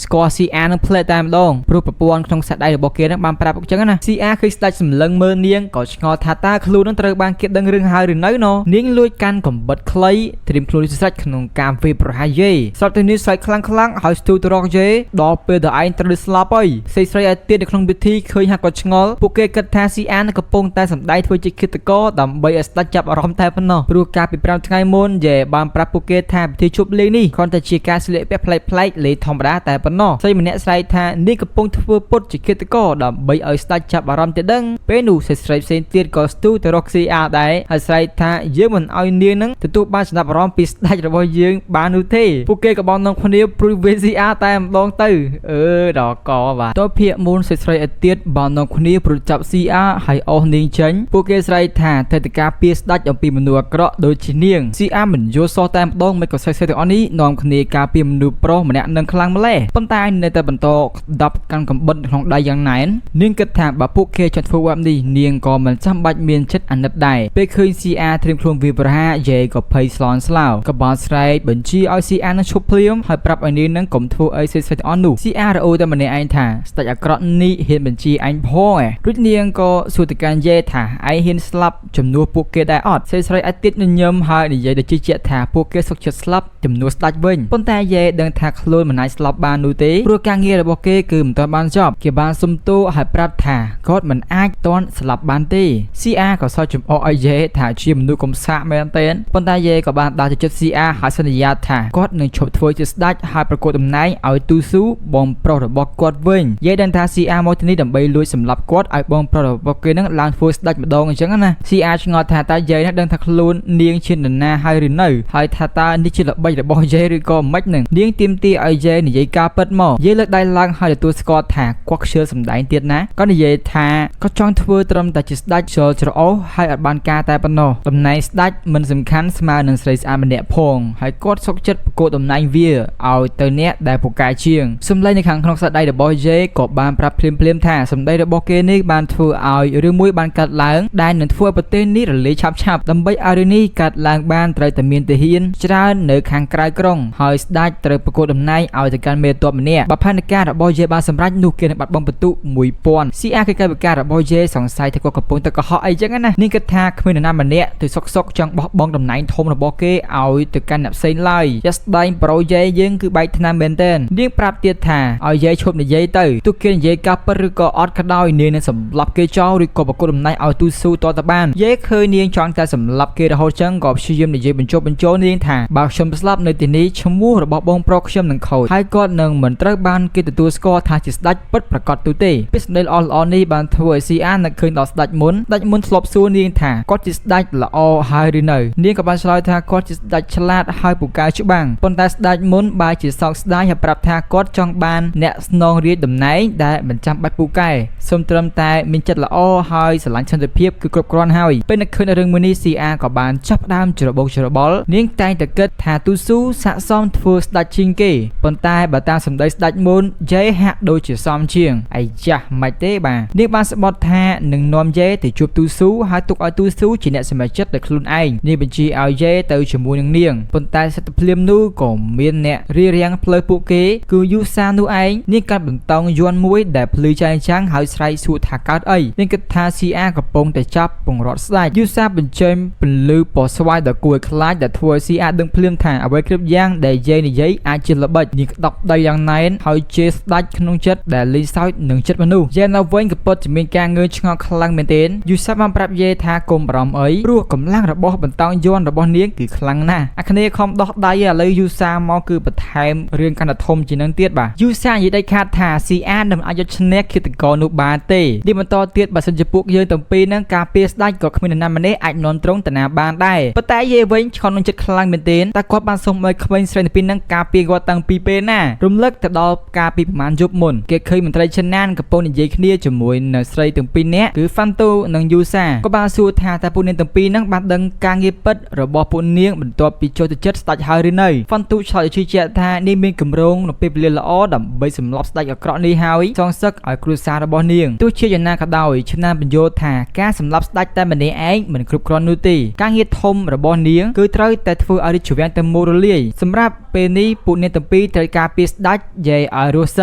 Speaker 1: ៏ស្គាល់ CR នឹងផ្លែតែម្ដងព្រោះប្រព័ន្ធក្នុងខ្សែដៃរបស់គេនឹងបានប្រាប់អញ្ចឹងណា CR ឃើញស្ដេចសម្លឹងមើលនាងក៏ឆ្ងល់ថាតើខ្លួននឹងត្រូវបានគេដឹងរឿងហើយឬនៅណនាងលួចកាន់កំបិតខ្លីត្រៀមខ្លួនជាស្រេចក្នុងការវាយប្រហារយេស្រាប់តែនាងស្រែកខ្លាំងខ្លាំងហើយស្ទូទៅរកយេដល់ពេលដល់ឯងត្រូវស្លាប់ហើយស្រីស្រីឲ្យទៀតនៅក្នុងពិធីឃើញហាក់ក៏ឆ្ងល់ពួកគេគិតថា CR នឹងកំពុងតែសម្ដែងធ្វើជាឃាតករដើម្បីឲ្យស្ដេចចាប់អារម្មណ៍តែប៉ុណ្ណោះព្រោះកាលពី5ថ្ងៃមុនយេបានប្រាប់ពួកគេថាពិធីជប់លៀងនេះគ្រាន់តែជាការស្លៀកពាក់ប្លែកៗលេងធម្មតាតែប៉ុណ្ណោះស្រីម្នាក់ស្រែកថានេះកំពុងធ្វើពុតជាឃាតករដើម្បីឲ្យស្ដេចចាប់អារម្មណ៍ទៅដឹងពេលនោះស្រីស្រីផ្សេងទៀតក៏ស្ទូទៅរក CR ដែរហើយស្រែកថាយើងមិនឲ្យនាងនឹងទទួលបានចំណាប់អារម្មណ៍ពីស្ដេចរបស់យើងបាននោះទេពួកគេក៏បាននាំគ្នាព្រួយ VCR តែម្ដងទៅអឺដល់កបាទតើភាកមូនស្រីស្រីឲ្យទៀតបាននាំគ្នាព្រួយចាប់ CR ហើយអស់នាងចេញពួកគេស្រែកថាថេតការពារស្ដេចអំពីមនុស្សអាក្រក់ដូចជានាង CR មិនយល់សោះតែម្ដងមិនក៏ស្រីស្រីទាំងអស់នេះនាំគ្នាការពារមនុស្សប្រុសម្នាក់នឹងខ្លាំងម្ល៉េះប៉ុន្តែនៅតែបន្តក្តាប់កាន់កំបិតក្នុងដៃយ៉ាងណែននាងគិតថាបើពួកគេចង់ធ្វើបែបនេះនាងក៏មិនចាំបាច់មានចិត្តអាណិតដែរពេលឃើញ CR ត្រៀមខ្លួនវាយប្រហារយេក៏ភ័យស្លន់ស្លោក៏បានស្រែកបញ្ជាឲ្យ CR នឹងឈប់ភ្លាមហើយប្រាប់ឲ្យនាងនឹងកុំធ្វើអីស្រីស្រីទាំងអស់នោះ CR រអ៊ូតែម្នាក់ឯងថាស្ដេចអាក្រក់នេះហ៊ានបញ្ជាអញផងឯងរួចនាងក៏សួរទៅកាន់យេថាឯងហ៊ានស្លាប់ជំនួសពួកគេដែរអត់ស្រីស្រីអាចទៀតញញឹមហើយនិយាយដោយជឿជាក់ថាពួកគេសុខចិត្តស្លាប់ជំនួសស្ដេចវិញប៉ុន្តែយេដឹងថាខ្លួនមិនអាចស្លាប់បាននោះទេព្រោះការងាររបស់គេគឺមិនទាន់បានចប់គេបានសុំទោសហើយប្រាប់ថាគាត់មិនអាចទាន់ស្លាប់បានទេ CR ក៏សើចចំអកឲ្យយេថាជាមនុស្សកំសាកមែនទែនប៉ុន្តែយេក៏បានដើរទៅជិត CR ហើយសន្យាថាគាត់នឹងឈប់ធ្វើជាស្ដេចហើយប្រកួតតំណែងឲ្យទូស៊ូបងប្រុសរបស់គាត់វិញយេដឹងថា CR មកទីនេះដើម្បីលួចសម្លាប់គាត់ឲ្យបងប្រុសរបស់គេនឹងឡើងធ្វើស្ដេចម្ដងអញ្ចឹងណា CR ឆ្ងល់ថាតើយេនឹងដឹងថាខ្លួននាងជានរណាហើយឬនៅហើយថាតើនេះជាល្បិចរបស់យេឬក៏មិននឹងនាងទាមទារឲ្យយេនិយាយការពិតមកយេលើកដៃឡើងហើយទទួលស្គាល់ថាគាត់ខ្ជិលសម្ដែងទៀតណាគាត់និយាយថាគាត់ចង់ធ្វើត្រឹមតែជាស្ដេចខ្ជិលច្រអូសហើយអត់បានការតែប៉ុណ្ណោះតំណែងស្ដេចមិនសំខាន់ស្មើនឹងស្រីស្អាតម្នាក់ផងហើយគាត់សុខចិត្តប្រកួតតំណែងវាឲ្យទៅអ្នកដែលពូកែជាងសម្លេងនៅខាងក្នុងស្ដេចរបស់យេក៏បានប្រាប់ភ្លាមភ្លាមថាសម្ដីរបស់គេនេះបានធ្វើឲ្យរឿងមួយបានកាត់ឡើងដែលនឹងធ្វើឲ្យប្រទេសនេះរលាយឆាប់ឆាប់ដើម្បីឲ្យរឿងនេះកាត់ឡើងបានត្រូវតែមានទាហានច្រើននៅខាងក្រៅក្រុងហើយស្ដេចត្រូវប្រកួតតំណែងឲ្យទៅកាន់មេទ័ពម្នាក់បើផែនការរបស់យេបានសម្រេចនោះគេនឹងបាត់បង់បន្ទុក1000 CR គឺកាយវិការរបស់យេសង្ស័យថាគាត់កំពុងតែកុហកអីចឹងណានាងគិតថាគ្មាននរណាម្នាក់ទៅសុកសុកចង់បោះបង់តំណែងធំរបស់គេឲ្យទៅកាន់អ្នកផ្សេងឡើយជាក់ស្ដែងប្រូយេយើងគឺបែកថ្នាំមែនទែននាងប្រាប់ទៀតថាឲ្យយេឈប់និយាយទៅទោះគេនិយាយការពិតឬក៏អត់ក៏ដោយនាងនឹងសម្លាប់គេចោលឬក៏ប្រកួតតំណែងឲ្យទូស៊ូតទៅបានយេឃើញនាងចង់តែសម្លាប់គេរហូតចឹងក៏ព្យាយាមនិយាយបញ្ចុះបញ្ចូលនាងថាបើខ្ញុំស្លាប់នៅទីនេះឈ្មោះរបស់បងប្រុសខ្ញុំនឹងខូចហើយគាត់នឹងមិនត្រូវបានគេទទួលស្គាល់ថាជាស្ដេច ចពិតប្រាកដទូទេពាក្យសម្ដីល្អល្អនេះបានធ្វើឲ្យ CR នឹកឃើញដល់ស្ដេចមុនស្ដេចមុនធ្លាប់សួរនាងថាគាត់ជាស្ដេចល្អហើយឬនៅនាងក៏បានឆ្លើយថាគាត់ជាស្ដេចឆ្លាតហើយពូកែច្បាំងប៉ុន្តែស្ដេចមុនបែរជាសោកស្ដាយហើយប្រាប់ថាគាត់ចង់បានអ្នកស្នងរាជតំណែងដែលមិនចាំបាច់ពូកែសូមត្រឹមតែមានចិត្តល្អហើយស្រឡាញ់សន្តិភាពគឺគ្រប់គ្រាន់ហើយពេលនឹកឃើញរឿងមួយនេះ CR ក៏បានចាប់ផ្ដើមច្របូកច្របល់នាងតែងតែគិតថាទូស៊ូស័កសមធ្វើស្ដេចជាងគេប៉ុន្តែបើតាមសម្ដីស្ដេចមុនយេហាក់ដូចជាសមជាងអាយ៉ាមិនទេបាទនាងបានស្បត់ថានឹងនាំយេទៅជួបទូស៊ូហើយទុកឲ្យទូស៊ូជាអ្នកសម្រេចចិត្តដោយខ្លួនឯងនាងបញ្ជាឲ្យយេទៅជាមួយនឹងនាងប៉ុន្តែសិទ្ធិភ្លាមនោះក៏មានអ្នករារាំងផ្លូវពួកគេគឺយូសានោះឯងនាងកាត់បន្តោងយន់មួយដែលភ្លឺចែងចាំងហើយស្រែកសួរថាកើតអីនាងគិតថា CR កំពុងតែចាប់ពង្រត់ស្ដេចយូសាបញ្ចេញពន្លឺពណ៌ស្វាយដ៏គួរឲ្យខ្លាចដែលធ្វើឲ្យ CR ដឹងភ្លាមថាអ្វីគ្រប់យ៉ាងដែលយាយនិយាយអាចជាល្បិចនាងក្តប់ដីយ៉ាងណែនហើយជេរស្ដេចក្នុងចិត្តដែលលីសោចនឹងចិត្តមនុស្សយានៅវិញក៏ពិតជាមានការងឿងឆ្ងល់ខ្លាំងមែនទែនយូសាបានប្រាប់យាថាកុំបារម្ភអីព្រោះកម្លាំងរបស់បន្តោងយន់របស់នាងគឺខ្លាំងណាស់អាគ្នាខំដោះដៃឥឡូវយូសាមកគឺបន្ថែមរឿងកាន់តែធំជាងនឹងទៀតបាទយូសានិយាយដាច់ខាតថា CR នឹងអាចយកឈ្នះឃាតករនោះបានទេនេះបន្តទៀតបើសិនជាពួកយើងទាំងពីរនឹងការពារស្ដេចក៏គ្មាននរណាម្នាក់អាចនាំត្រង់តាណាបានដែរប៉ុន្តែយេវិញឆ្កល់នឹងចិត្តខ្លាំងមែនទែនតែគាត់បានសុំឲ្យក្មេងស្រីទាំងពីរនឹងការពារគាត់តាំងពីពេលណារំលឹកទៅដល់ការពីប្រហែលយប់មុនគេឃើញមន្ត្រីឆាណានកំពុងនិយាយគ្នាជាមួយនឹងស្រីទាំងពីរនាក់គឺហ្វាន់ទូនិងយូសាក៏បានសួរថាតើពួកនាងទាំងពីរនឹងបានដឹងការងារពិតរបស់ពួកនាងបន្ទាប់ពីចូលទៅចិត្តស្ដេចហើយឬនៅហ្វាន់ទូឆ្លើយជឿជាក់ថានាងមានគម្រោងនៅពេលវេលាល្អដើម្បីសម្លាប់ស្ដេចអាក្រក់នេះហើយសងសឹកឲ្យគ្រួសាររបស់នាងទោះជាយ៉ាងណាក៏ដោយឆាណានបញ្យល់ថាការសម្លាប់ស្ដេចតែម្នាក់ឯងមិនគ្រប់គ្រាន់នោះទេការងារធំរបស់នាងគឺត្រូវតែធ្វើឲ្យរាជវាំងទាំងមូលរលាយសម្រាប់ពេលនេះពួកនាងទាំងពីរត្រូវការពារស្ដេចយាយឲ្យរស់ស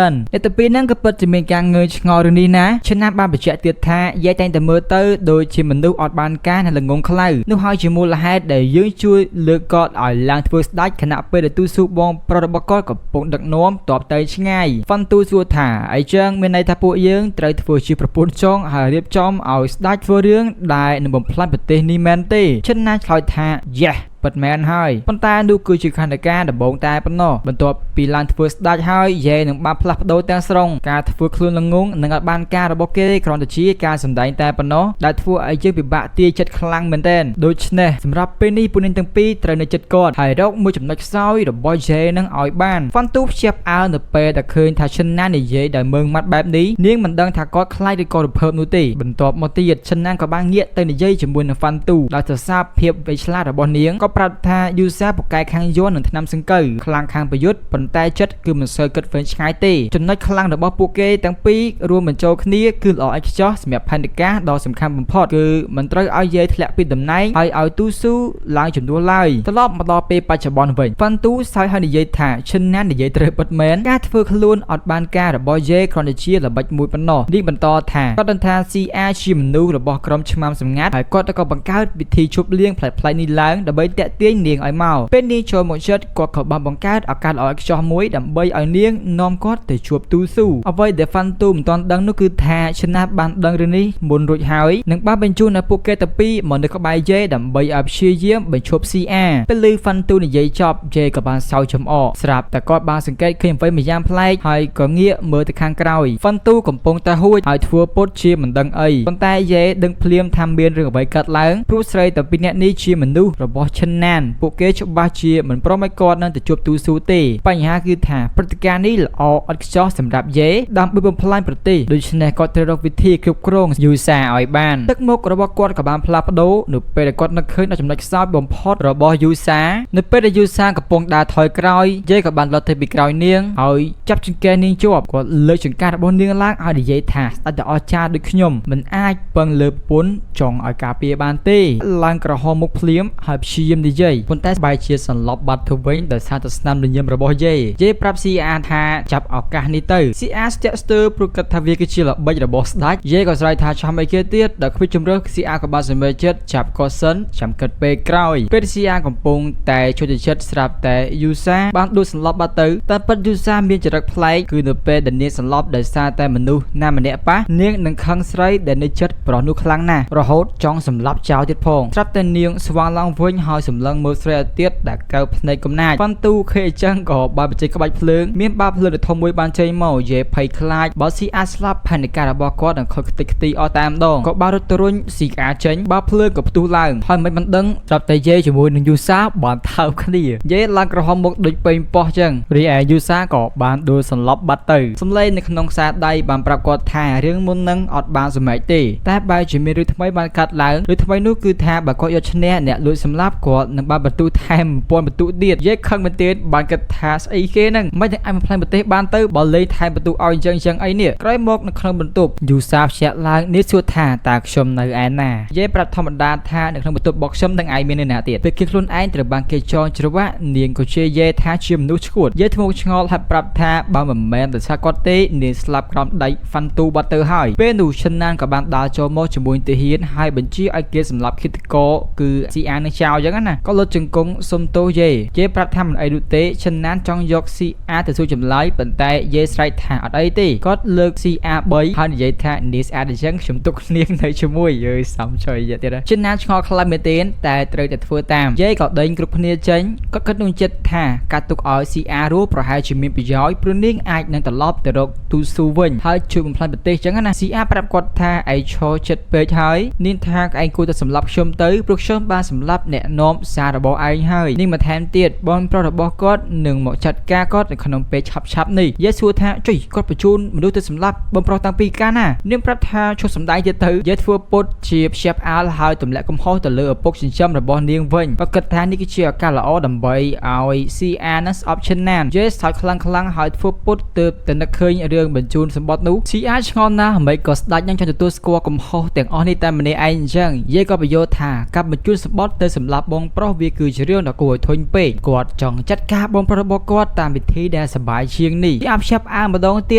Speaker 1: ិនអ្នកទាំងពីរហ្នឹងក៏ពិតជាមានការងើយឆ្ងល់រឿងនេះណាឆាណានបានបញ្ជាក់ទៀតថាយាយតែងតែមើលទៅដូចជាមនុស្សអត់បានការនៅល្ងងខ្លៅនោះហើយជាមូលហេតុដែលយើងជួយលើកគាត់ឲ្យឡើងធ្វើស្ដេចខណៈពេលដែលទូស៊ូបងប្រុសរបស់គាត់កំពុងដឹកនាំតបទៅឆ្ងាយហ្វាន់ទូសួរថាអីចឹងមានន័យថាពួកយើងត្រូវធ្វើជាប្រពន្ធចងហើយរៀបចំឲ្យស្ដេចធ្វើរឿងដែលនឹងបំផ្លាញប្រទេសនេះមែនទេឆិនណាឆ្លើយថា Yes ពិតមែនហើយប៉ុន្តែនោះគឺជាខណ្ឌការដំបូងតែប៉ុណ្ណោះបន្ទាប់ពីឡើងធ្វើស្ដេចហើយយេនឹងបានផ្លាស់ប្ដូរទាំងស្រុងការធ្វើខ្លួនល្ងងនឹងអត់បានការរបស់គេគ្រាន់តែជាការសម្ដែងតែប៉ុណ្ណោះដែលធ្វើឲ្យយើងពិបាកទាយចិត្តខ្លាំងមែនទែនដូច្នេះសម្រាប់ពេលនេះពួកនាងទាំងពីរត្រូវនៅចិត្តគាត់ហើយរកមួយចំណុចខ្សោយរបស់យេនឹងឲ្យបានហ្វាន់ទូព្យាបអើនៅពេលដែលឃើញថាឈិនណានិយាយដោយមើងម៉ាត់បែបនេះនាងមិនដឹងថាគាត់ខ្លាចឬក៏រំភើបនោះទេបន្ទាប់មកទៀតឈិនណាក៏បានងាកទៅនិយាយជាមួយនឹងហ្វាន់ទូដោយសរសើរភាពវៃឆ្លាតរបស់នាងក៏ប្រាប់ថាយូសាពូកែខាងយ័ន្តនិងថ្នាំសង្កូវខ្លាំងខាងប្រយុទ្ធប៉ុន្តែចិត្តគឺមិនសូវគិតវែងឆ្ងាយទេចំណុចខ្លាំងរបស់ពួកគេទាំងពីររួមបញ្ចូលគ្នាគឺល្អឥតខ្ចោះសម្រាប់ផែនការដ៏សំខាន់បំផុតគឺមិនត្រូវឲ្យយាយធ្លាក់ពីតំណែងហើយឲ្យទូស៊ូឡើងជំនួសឡើយត្រឡប់មកដល់ពេលបច្ចុប្បន្នវិញហ្វាន់ទូសើចឲ្យនិយាយថាឈិនណាននិយាយត្រូវពិតមែនការធ្វើខ្លួនអត់បានការរបស់យាយគ្រាន់តែជាល្បិចមួយប៉ុណ្ណោះនេះបន្តថាគាត់ដឹងថា CR ជាមនុស្សរបស់ក្រុមឆ្មាំសម្ងាត់ហើយគាត់ក៏បង្កើតវិធីជប់លៀងប្លែកៗនេះឡើងដើម្បីតាក់ទាញនាងឲ្យមកពេលនាងចូលមកចិត្តគាត់ក៏បានបង្កើតឱកាសល្អឥតខ្ចោះមួយដើម្បីឲ្យនាងនាំគាត់ទៅជួបទូស៊ូអ្វីដែលហ្វាន់ទូមិនទាន់ដឹងនោះគឺថាឈិនណាបានដឹងរឿងនេះមុនរួចហើយនិងបានបញ្ជូនឲ្យពួកគេទាំងពីរមកនៅក្បែរយេដើម្បីឲ្យព្យាយាមបញ្ឈប់ CR ពេលឮហ្វាន់ទូនិយាយចប់យេក៏បានសោយចំអកស្រាប់តែគាត់បានសង្កេតឃើញអ្វីមួយយ៉ាងប្លែកហើយក៏ងាកមើលទៅខាងក្រោយហ្វាន់ទូកំពុងតែហួចហើយធ្វើពុតជាមិនដឹងអីប៉ុន្តែយេដឹងភ្លាមថាមានរឿងអ្វីកើតឡើងព្រោះស្រីទាំងពីរនាក់នេះជាមនុស្សរបស់ឈិនណានពួកគេច្បាស់ជាមិនព្រមឲ្យគាត់នឹងទៅជួបទូស៊ូទេបញ្ហាគឺថាព្រឹត្តិការណ៍នេះល្អឥតខ្ចោះសម្រាប់យេដើម្បីបំផ្លាញប្រទេសដូច្នេះគាត់ត្រូវរកវិធីគ្រប់គ្រងយូសាឲ្យបានទឹកមុខរបស់គាត់ក៏បានផ្លាស់ប្ដូរនៅពេលដែលគាត់នឹកឃើញដល់ចំណុចខ្សោយបំផុតរបស់យូសានៅពេលដែលយូសាកំពុងដើរថយក្រោយយេក៏បានលត់ទៅពីក្រោយនាងហើយចាប់ចង្កេះនាងជាប់គាត់លើកចង្ការបស់នាងឡើងឲ្យនិយាយថាស្ដេចដ៏អស្ចារ្យដូចខ្ញុំមិនអាចពឹងលើប្រពន្ធចង់ឲ្យការពារបានទេឡើងក្រហមមុខភ្លាមហើយព្យាយាមនិយាយប៉ុន្តែបែរជាសន្លប់បាត់ទៅវិញដោយសារតែស្នាមញញឹមរបស់យេយេប្រាប់ CR ថាចាប់ឱកាសនេះទៅ CR ស្ទាក់ស្ទើរព្រោះគិតថាវាគឺជាល្បិចរបស់ស្ដេចយេក៏ស្រែកថាឆាំអីគេទៀតដល់គ្មានជំរើស CR ក៏បានសម្រេចចិត្តចាប់គាត់សិនចាំគិតពេលក្រោយពេល CR កំពុងតែជួយចិត្តស្រាប់តែយូសាបានដួលសន្លប់បាត់ទៅតែពិតយូសាមានចរិតប្លែកគឺនៅពេលដែលនាងសន្លប់ដោយសារតែមនុស្សណាម្នាក់ប៉ះនាងនឹងខឹងស្រីដែលនៅចិត្តប្រុសនោះខ្លាំងណាស់រហូតចង់សម្លាប់ចោលទៀតផងស្រាប់តែនាងស្វាងឡើងវិញហើយ សម្លឹងមើលស្រីឲ្យទៀតដែលកៅភ្នែកកំណាចហ្វាន់ទូឃើញអញ្ចឹងក៏បានបញ្ចេញក្បាច់ភ្លើងមានបាភ្លើងដ៏ធំមួយបានចេញមកយេភ័យខ្លាចបើស៊ីអាចស្លាប់ផែនការរបស់គាត់នឹងខូចខ្ទេចខ្ទីអស់តែម្ដងក៏បានរត់ទៅរុញស៊ីអាចេញបាភ្លើងក៏ផ្ទុះឡើងហើយមិនមិនដឹងស្រាប់តែយេជាមួយនឹងយូសាបានថើបគ្នាយេឡើងក្រហមមុខដូចពេញប៉ោះចឹងរីឯយូសាក៏បានដួលសន្លប់បាត់ទៅសំឡេងនៅក្នុងខ្សែដៃបានប្រាប់គាត់ថារឿងមុននឹងអត់បានសម្រេចទេតែបែរជាមានរឿងថ្មីបានកាត់ឡើងរឿងថ្មីនោះគឺថាបើគាត់យកឈ្នះអ្នកលួចសម្លាប់គាត់នឹងបានបន្ទុះថែម1000បន្ទុះទៀតយេខឹងមែនទេបានគិតថាស្អីគេហ្នឹងមិននឹងអាចបំផ្លាញប្រទេសបានទៅបើលេងថែមបន្ទុះឲ្យអញ្ចឹងអញ្ចឹងអីនេះក្រោយមកនៅក្នុងបន្ទប់យូសាភ្ញាក់ឡើងនេះសួរថាតើខ្ញុំនៅឯណាយេប្រាប់ធម្មតាថានៅក្នុងបន្ទប់របស់ខ្ញុំនឹងឯងមាននៅណាទៀតពេលគេខ្លួនឯងត្រូវបានគេចងច្រវាក់នាងក៏ជេរយេថាជាមនុស្សឈួតយេធ្មោកឆ្ងល់ហើយប្រាប់ថាបើមិនមែនដោយសារគាត់ទេនាងស្លាប់ក្រោមដៃហ្វាន់ទូបាត់ទៅហើយពេលនោះឈិនណានក៏បានដើរចូលមកជាមួយទាហានហើយបញ្ជាឲ្យគេសម្លាប់ឃាតករគឺស៊ីអានឹងចោលអញ្ចឹងណាក៏លុតជង្គង់សុំទោសយេយេប្រាប់ថាមិនអីនោះទេឈិនណានចង់យកស៊ីអាទៅសួរចម្លើយប៉ុន្តែយេស្រែកថាអត់អីទេគាត់លើកស៊ីអា3ហើយនិយាយថានាងស្អាតអញ្ចឹងខ្ញុំទុកនាងនៅជាមួយយើសំចុយទៀតឈិនណានឆ្ងល់ខ្លាំងមែនទែនតែត្រូវតែធ្វើតាមយេក៏ដេញគ្រប់គ្នាចេញគាត់គិតក្នុងចិត្តថាការទុកឲ្យស៊ីអារស់ប្រហែលជាមានប្រយោជន៍ព្រោះនាងអាចនឹងត្រឡប់ទៅរកទូស៊ូវិញហើយជួយបំផ្លាញប្រទេសចឹងណាស៊ីអាប្រាប់គាត់ថាឯងឈរចិត្តពេកហើយនាងថាឯងគួរតែសម្លាប់ខ្ញុំទៅព្រោះខ្ញុំបានសម្លាប់អ្នកនាំសាររបស់ឯងហើយនាងបន្ថែមទៀតបងប្រុសរបស់គាត់នឹងមកចាត់ការគាត់នៅក្នុងពេលឆាប់ឆាប់នេះយេសួរថាចុយគាត់បញ្ជូនមនុស្សទៅសម្លាប់បងប្រុសតាំងពីកាលណានាងប្រាប់ថាឈប់សម្ដែងទៀតទៅយេធ្វើពុតជាព្យាបអាលហើយទម្លាក់កំហុសទៅលើឪពុកចិញ្ចឹមរបស់នាងវិញគាត់គិតថានេះគឺជាឱកាសល្អដើម្បីឲ្យ CR នឹងស្អប់ឈិនណានយេសើចខ្លាំងខ្លាំងហើយធ្វើពុតទើបតែនឹកឃើញរឿងបញ្ជូនសម្បត្តិនោះ CR ឆ្ងល់ណាស់មិនក៏ស្ដាច់នឹងចង់ទទួលស្គាល់កំហុសទាំងអស់នេះតែម្នាក់ឯងអញ្ចឹងយេក៏បញ្យល់ថាការបញ្ជូនសម្បត្តិទៅសម្លាប់បងប្រុសវាគឺជារឿងដ៏គួរឲ្យធុញពេកគាត់ចង់ចាត់ការបងប្រុសរបស់គាត់តាមវិធីដែលសប្បាយជាងនេះអាប់ឆាប់អាម្ដងទៀ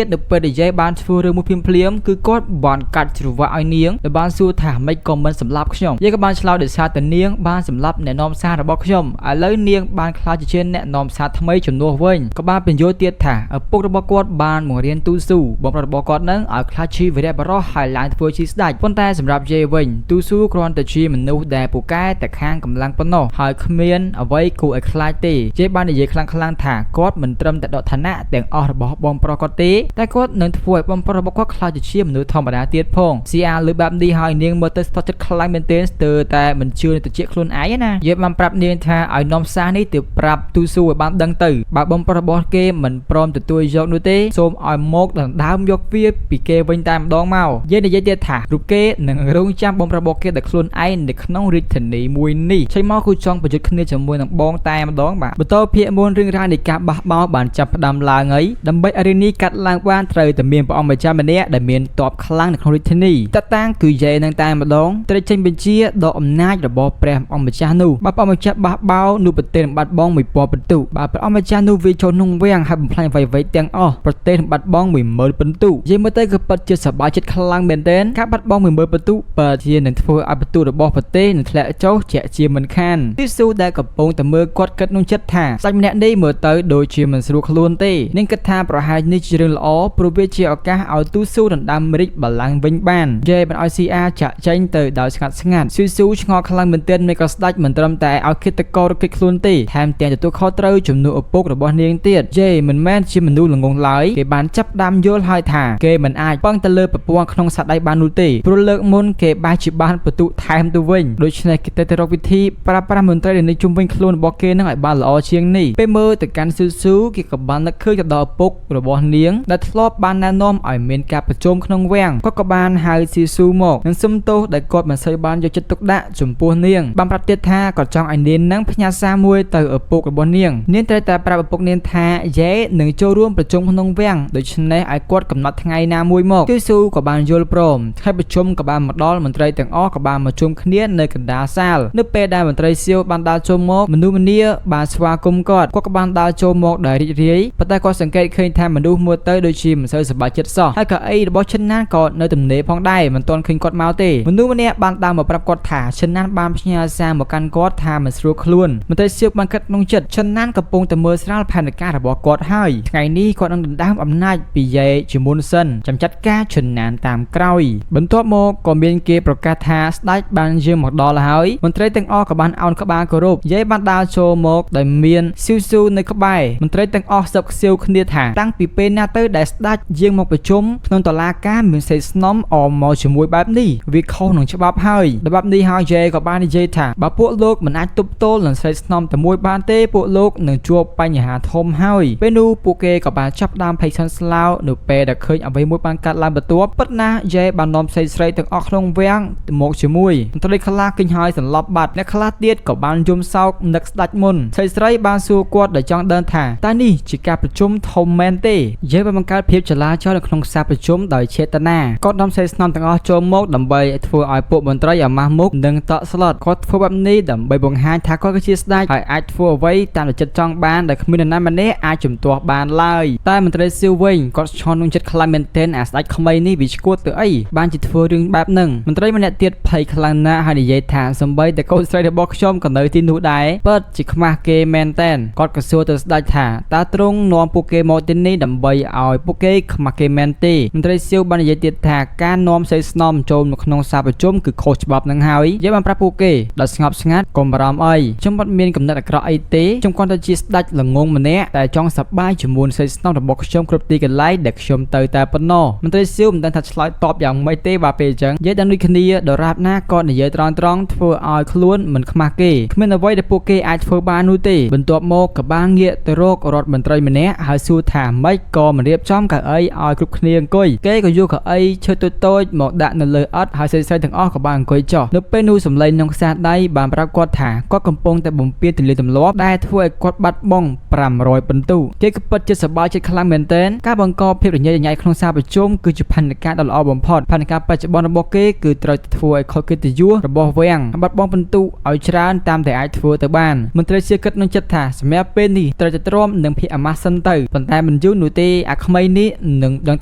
Speaker 1: តនៅពេលដែលយេបានធ្វើរឿងមួយភ្លាមៗគឺគាត់បានកាត់ច្រវាក់ឲ្យនាងដែលបានសួរថាម៉េចក៏មិនសម្លាប់ខ្ញុំយេក៏បានឆ្លើយដោយសារតែនាងបានសម្លាប់អ្នកនាំសាររបស់ខ្ញុំឥឡូវនាងបានក្លាយជាអ្នកនាំសារថ្មីជំនួសវិញក៏បានបញ្យល់ទៀតថាឪពុករបស់គាត់បានបង្រៀនទូស៊ូបងប្រុសរបស់គាត់នឹងឲ្យក្លាយជាវីរៈបុរសហើយឡើងធ្វើជាស្ដេចប៉ុន្តែសម្រាប់យេវិញទូស៊ូគ្រាន់តែជាមនុស្សដែលពូកែតែខាងកម្លាំងប៉ុណ្ណោះហើយគ្មានអ្វីគួរឲ្យខ្លាចទេយេបាននិយាយខ្លាំងៗថាគាត់មិនត្រឹមតែដកឋានៈទាំងអស់របស់បងប្រុសគាត់ទេតែគាត់នឹងធ្វើឲ្យបងប្រុសរបស់គាត់ក្លាយជាមនុស្សធម្មតាទៀតផងស៊ីអាលើបែបនេះហើយនាងមើលទៅស្ទាត់ចិត្តខ្លាំងមែនទែនស្ទើរតែមិនជឿនឹងតិចខ្លួនឯងណាយេបានប្រាប់នាងថាឲ្យនាំសារនេះទៅប្រាប់ទូស៊ូឲ្យបានដឹងទៅបើបងប្រុសរបស់គេមិនព្រមទទួលយកនោះទេសូមឲ្យមកដណ្ដើមយកវាពីគេវិញតែម្ដងមកយេនិយាយទៀតថារូបគេនឹងរងចាំបងប្រុសរបស់គេដោយខ្លួនឯងនៅក្នុងរាជធានីមួយនេះចេញមកគឺចង់ប្រយុទ្ធគ្នាជាមួយនឹងបងតែម្ដងបាទបន្តភាគមុនរឿងរ៉ាវនៃការបះបោរបានចាប់ផ្ដើមឡើងហើយដើម្បីឲ្យរឿងនេះកាត់ឡើងបានត្រូវតែមានព្រះអង្គម្ចាស់ម្នាក់ដែលមានតបខ្លាំងនៅក្នុងរាជធានីតតាំងគឺយេនឹងតែម្ដងត្រូវចេញបញ្ជាដកអំណាចរបស់ព្រះអង្គម្ចាស់នោះបើព្រះអង្គម្ចាស់បះបោរនោះប្រទេសនឹងបាត់បង់1000ពិន្ទុបើព្រះអង្គម្ចាស់នោះវាចូលក្នុងវាំងហើយបំផ្លាញអ្វីៗទាំងអស់ប្រទេសនឹងបាត់បង់10000ពិន្ទុយេមើលទៅគឺពិតជាសប្បាយចិត្តខ្លាំងមែនទែនការបាត់បង់10000ពិន្ទុពិតជានឹងធ្វើឲ្យពិន្ទុរបស់ប្រទេសនឹងធ្លាក់ចុះជាក់ជាមិនខានទីស៊ូដែលកំពុងតែមើលគាត់គិតក្នុងចិត្តថាសាច់ម្នាក់នេះមើលទៅដូចជាមិនស្រួលខ្លួនទេនាងគិតថាប្រហែលនេះជារឿងល្អព្រោះវាជាឱកាសឲ្យទូស៊ូដណ្ដើមរាជបល្ល័ង្កវិញបានយេបានឲ្យស៊ីអាចាក់ចេញទៅដោយស្ងាត់ស្ងាត់ស៊ូស៊ូឆ្ងល់ខ្លាំងមែនទែនមិនក៏ស្ដាច់មិនត្រឹមតែឲ្យឃាតកររត់គេចខ្លួនទេថែមទាំងទទួលខុសត្រូវជំនួសឪពុករបស់នាងទៀតយេមិនមែនជាមនុស្សល្ងងឡើយគេបានចាប់ដើមយល់ហើយថាគេមិនអាចពឹងទៅលើប្រព័ន្ធក្នុងសក្តីបាននោះទេព្រោះលើកមុនគេបែរជាបានបន្ទុថែមទៅវិញដូច្នេះគេទៅរកវិធីប្រើប្រាស់មន្ត្រីដែលនៅជុំវិញខ្លួនរបស់គេនឹងឲ្យបានល្អជាងនេះពេលមើលទៅកាន់ស៊ូស៊ូគេក៏បាននឹកឃើញទៅដល់ឪពុករបស់នាងដែលធ្លាប់បានណែនាំឲ្យមានការប្រជុំក្នុងវាំងគាត់ក៏បានហៅស៊ីស៊ូមកនិងសុំទោសដែលគាត់មិនសូវបានយកចិត្តទុកដាក់ចំពោះនាងបានប្រាប់ទៀតថាគាត់ចង់ឲ្យនាងនឹងផ្ញើសារមួយទៅឪពុករបស់នាងនាងត្រូវតែប្រាប់ឪពុកនាងថាយេនឹងចូលរួមប្រជុំក្នុងវាំងដូច្នេះឲ្យគាត់កំណត់ថ្ងៃណាមួយមកស៊ីស៊ូក៏បានយល់ព្រមថ្ងៃប្រជុំក៏បានមកដល់មន្ត្រីទាំងអស់ក៏បានមកជុំគ្នានៅកណ្ដាលសាលនៅពេលដែលមន្ត្រីសៀវបានដើរចូលមកមនុស្សម្នាបានស្វាគមន៍គាត់គាត់ក៏បានដើរចូលមកដោយរីករាយប៉ុន្តែគាត់សង្កេតឃើញថាមនុស្សមើលទៅដូចជាមិនសូវសប្បាយចិត្តសោះហើយកៅអីរបស់ឈិនណានក៏នៅទំនេរផងដែរមិនទាន់ឃើញគាត់មកទេមនុស្សម្នាក់បានដើរមកប្រាប់គាត់ថាឈិនណានបានផ្ញើសារមកកាន់គាត់ថាមិនស្រួលខ្លួនមន្ត្រីសៀវបានគិតក្នុងចិត្តឈិនណានកំពុងតែមើលស្រាលផែនការរបស់គាត់ហើយថ្ងៃនេះគាត់នឹងដណ្ដើមអំណាចពីយេជាមុនសិនចាំចាត់ការឈិនណានតាមក្រោយបន្ទាប់មកក៏មានគេប្រកាសថាស្ដេចបានយាងមកដល់ហើយមន្ត្រីទាំងអស់ក៏បាន អោនក្បាលគោរពយាយបានដើរចូលមកដោយមានស៊ីវស៊ូនៅក្បែរមន្ត្រីទាំងអស់សឹកសៀវគ្នាថាតាំងពីពេលណាទៅដែលស្ដេចយាងមកប្រជុំក្នុងតុលាការមានសេចស្នំអមមកជាមួយបែបនេះវាខុសនឹងច្បាប់ហើយដល់បែបនេះហើយយាយក៏បាននិយាយថាបើពួកលោកមិនអាចទប់ទល់នឹងស្រីស្នំតែមួយបានទេពួកលោកនឹងជួបបញ្ហាធំហើយពេលនោះពួកគេក៏បានចាប់ផ្ដើមភ័យសន្ស្លោនៅពេលដែលឃើញអ្វីមួយបានកាត់ឡើងបន្ទាប់ពិតណាស់យាយបាននាំស្រីស្រីទាំងអស់ក្នុងវាំងមកជាមួយមន្ត្រីខ្លះគេញហើយសន្លប់បាត់អ្នកខ្លះទៀតក៏បានយំសោកនឹកស្ដាច់មុនស្រីស្រីបានសួរគាត់ដែលចង់ដឹងថាតើនេះជាការប្រជុំធំមែនទេយាយបានបង្កើតភាពចលាចលនៅក្នុងសាលប្រជុំដោយចេតនាគាត់នាំស្រីស្នំទាំងអស់ចូលមកដើម្បីធ្វើឲ្យពួកមន្ត្រីអាម៉ាស់មុខនិងតក់ស្លុតគាត់ធ្វើបែបនេះដើម្បីបង្ហាញថាគាត់គឺជាស្ដេចហើយអាចធ្វើអ្វីតាមចិត្តចង់បានដែលគ្មាននរណាម្នាក់អាចជំទាស់បានឡើយតែមន្ត្រីសៀវវិញគាត់ឆន់ក្នុងចិត្តខ្លាំងមែនទែនអាស្ដេចក្មេងនេះវាឈួតទៅអីបានជាធ្វើរឿងបែបហ្នឹងមន្ត្រីម្នាក់ទៀតភ័យខ្លាំងណាស់ហើយនិយាយថាសំបីតែកូនស្រីរបស់ខ្ញុំក៏នៅទីនោះដែរពិតជាខ្មាស់គេមែនទែនគាត់ក៏សួរទៅស្ដេចថាតើទ្រង់នាំពួកគេមកទីនេះដើម្បីឲ្យពួកគេខ្មាស់គេមែនទេមន្ត្រីសៀវបាននិយាយទៀតថាការនាំស្រីស្នំចូលនៅក្នុងសាលប្រជុំគឺខុសច្បាប់នឹងហើយយើងបានប្រាប់ពួកគេដោយស្ងប់ស្ងាត់កុំបារម្ភអីខ្ញុំអត់មានកំណត់អាក្រក់អីទេខ្ញុំគ្រាន់តែជាស្ដេចល្ងងម្នាក់តែចង់សប្បាយជាមួយស្រីស្នំរបស់ខ្ញុំគ្រប់ទីកន្លែងដែលខ្ញុំទៅតែប៉ុណ្ណោះមន្ត្រីសៀវមិនដឹងថាឆ្លើយតបយ៉ាងម៉េចទេបាទពេលអញ្ចឹងនិយាយដល់ដូចគ្នាដរាបណាក៏និយាយត្រង់ត្រង់ធ្វើឲ្យខ្លួនមិនខ្មាស់គេគ្មានអ្វីដែលពួកគេអាចធ្វើបាននោះទេបន្ទាប់មកក៏បានងាកទៅរករដ្ឋមន្ត្រីម្នាក់ហើយសួរថាម៉េចក៏មិនរៀបចំកៅអីឲ្យគ្រប់គ្នាអង្គុយគេក៏យកកៅអីឈើតូចៗមកដាក់នៅលើឥដ្ឋហើយស្រីៗទាំងអស់ក៏បានអង្គុយចុះនៅពេលនោះសម្លេងក្នុងខ្សែដៃបានប្រាប់គាត់ថាគាត់កំពុងតែបំពេញទលាទម្លាប់ដែលធ្វើឲ្យគាត់បាត់បង់500ពិន្ទុគេក៏ពិតជាសប្បាយចិត្តខ្លាំងមែនទែនការបង្កភាពរញ៉េរញ៉ៃក្នុងសាលប្រជុំគឺជាផែនការដ៏ល្អបំផុតផែនការបច្ចុប្បន្នរបស់គេគឺត្រូវធ្វើឲ្យខូចកិត្តិយសរបស់វាំងបាត់បង់ពិន្ទុឲ្យច្រើនតាមដែលអាចធ្វើទៅបានមន្ត្រីជាគិតនឹងចិត្តថាសម្រាប់ពេលនេះត្រូវតែទ្រាំនឹងភាពអាម៉ាស់សិនទៅប៉ុន្តែមិនយូរនោះទេអាក្មេងនេះនឹងដឹង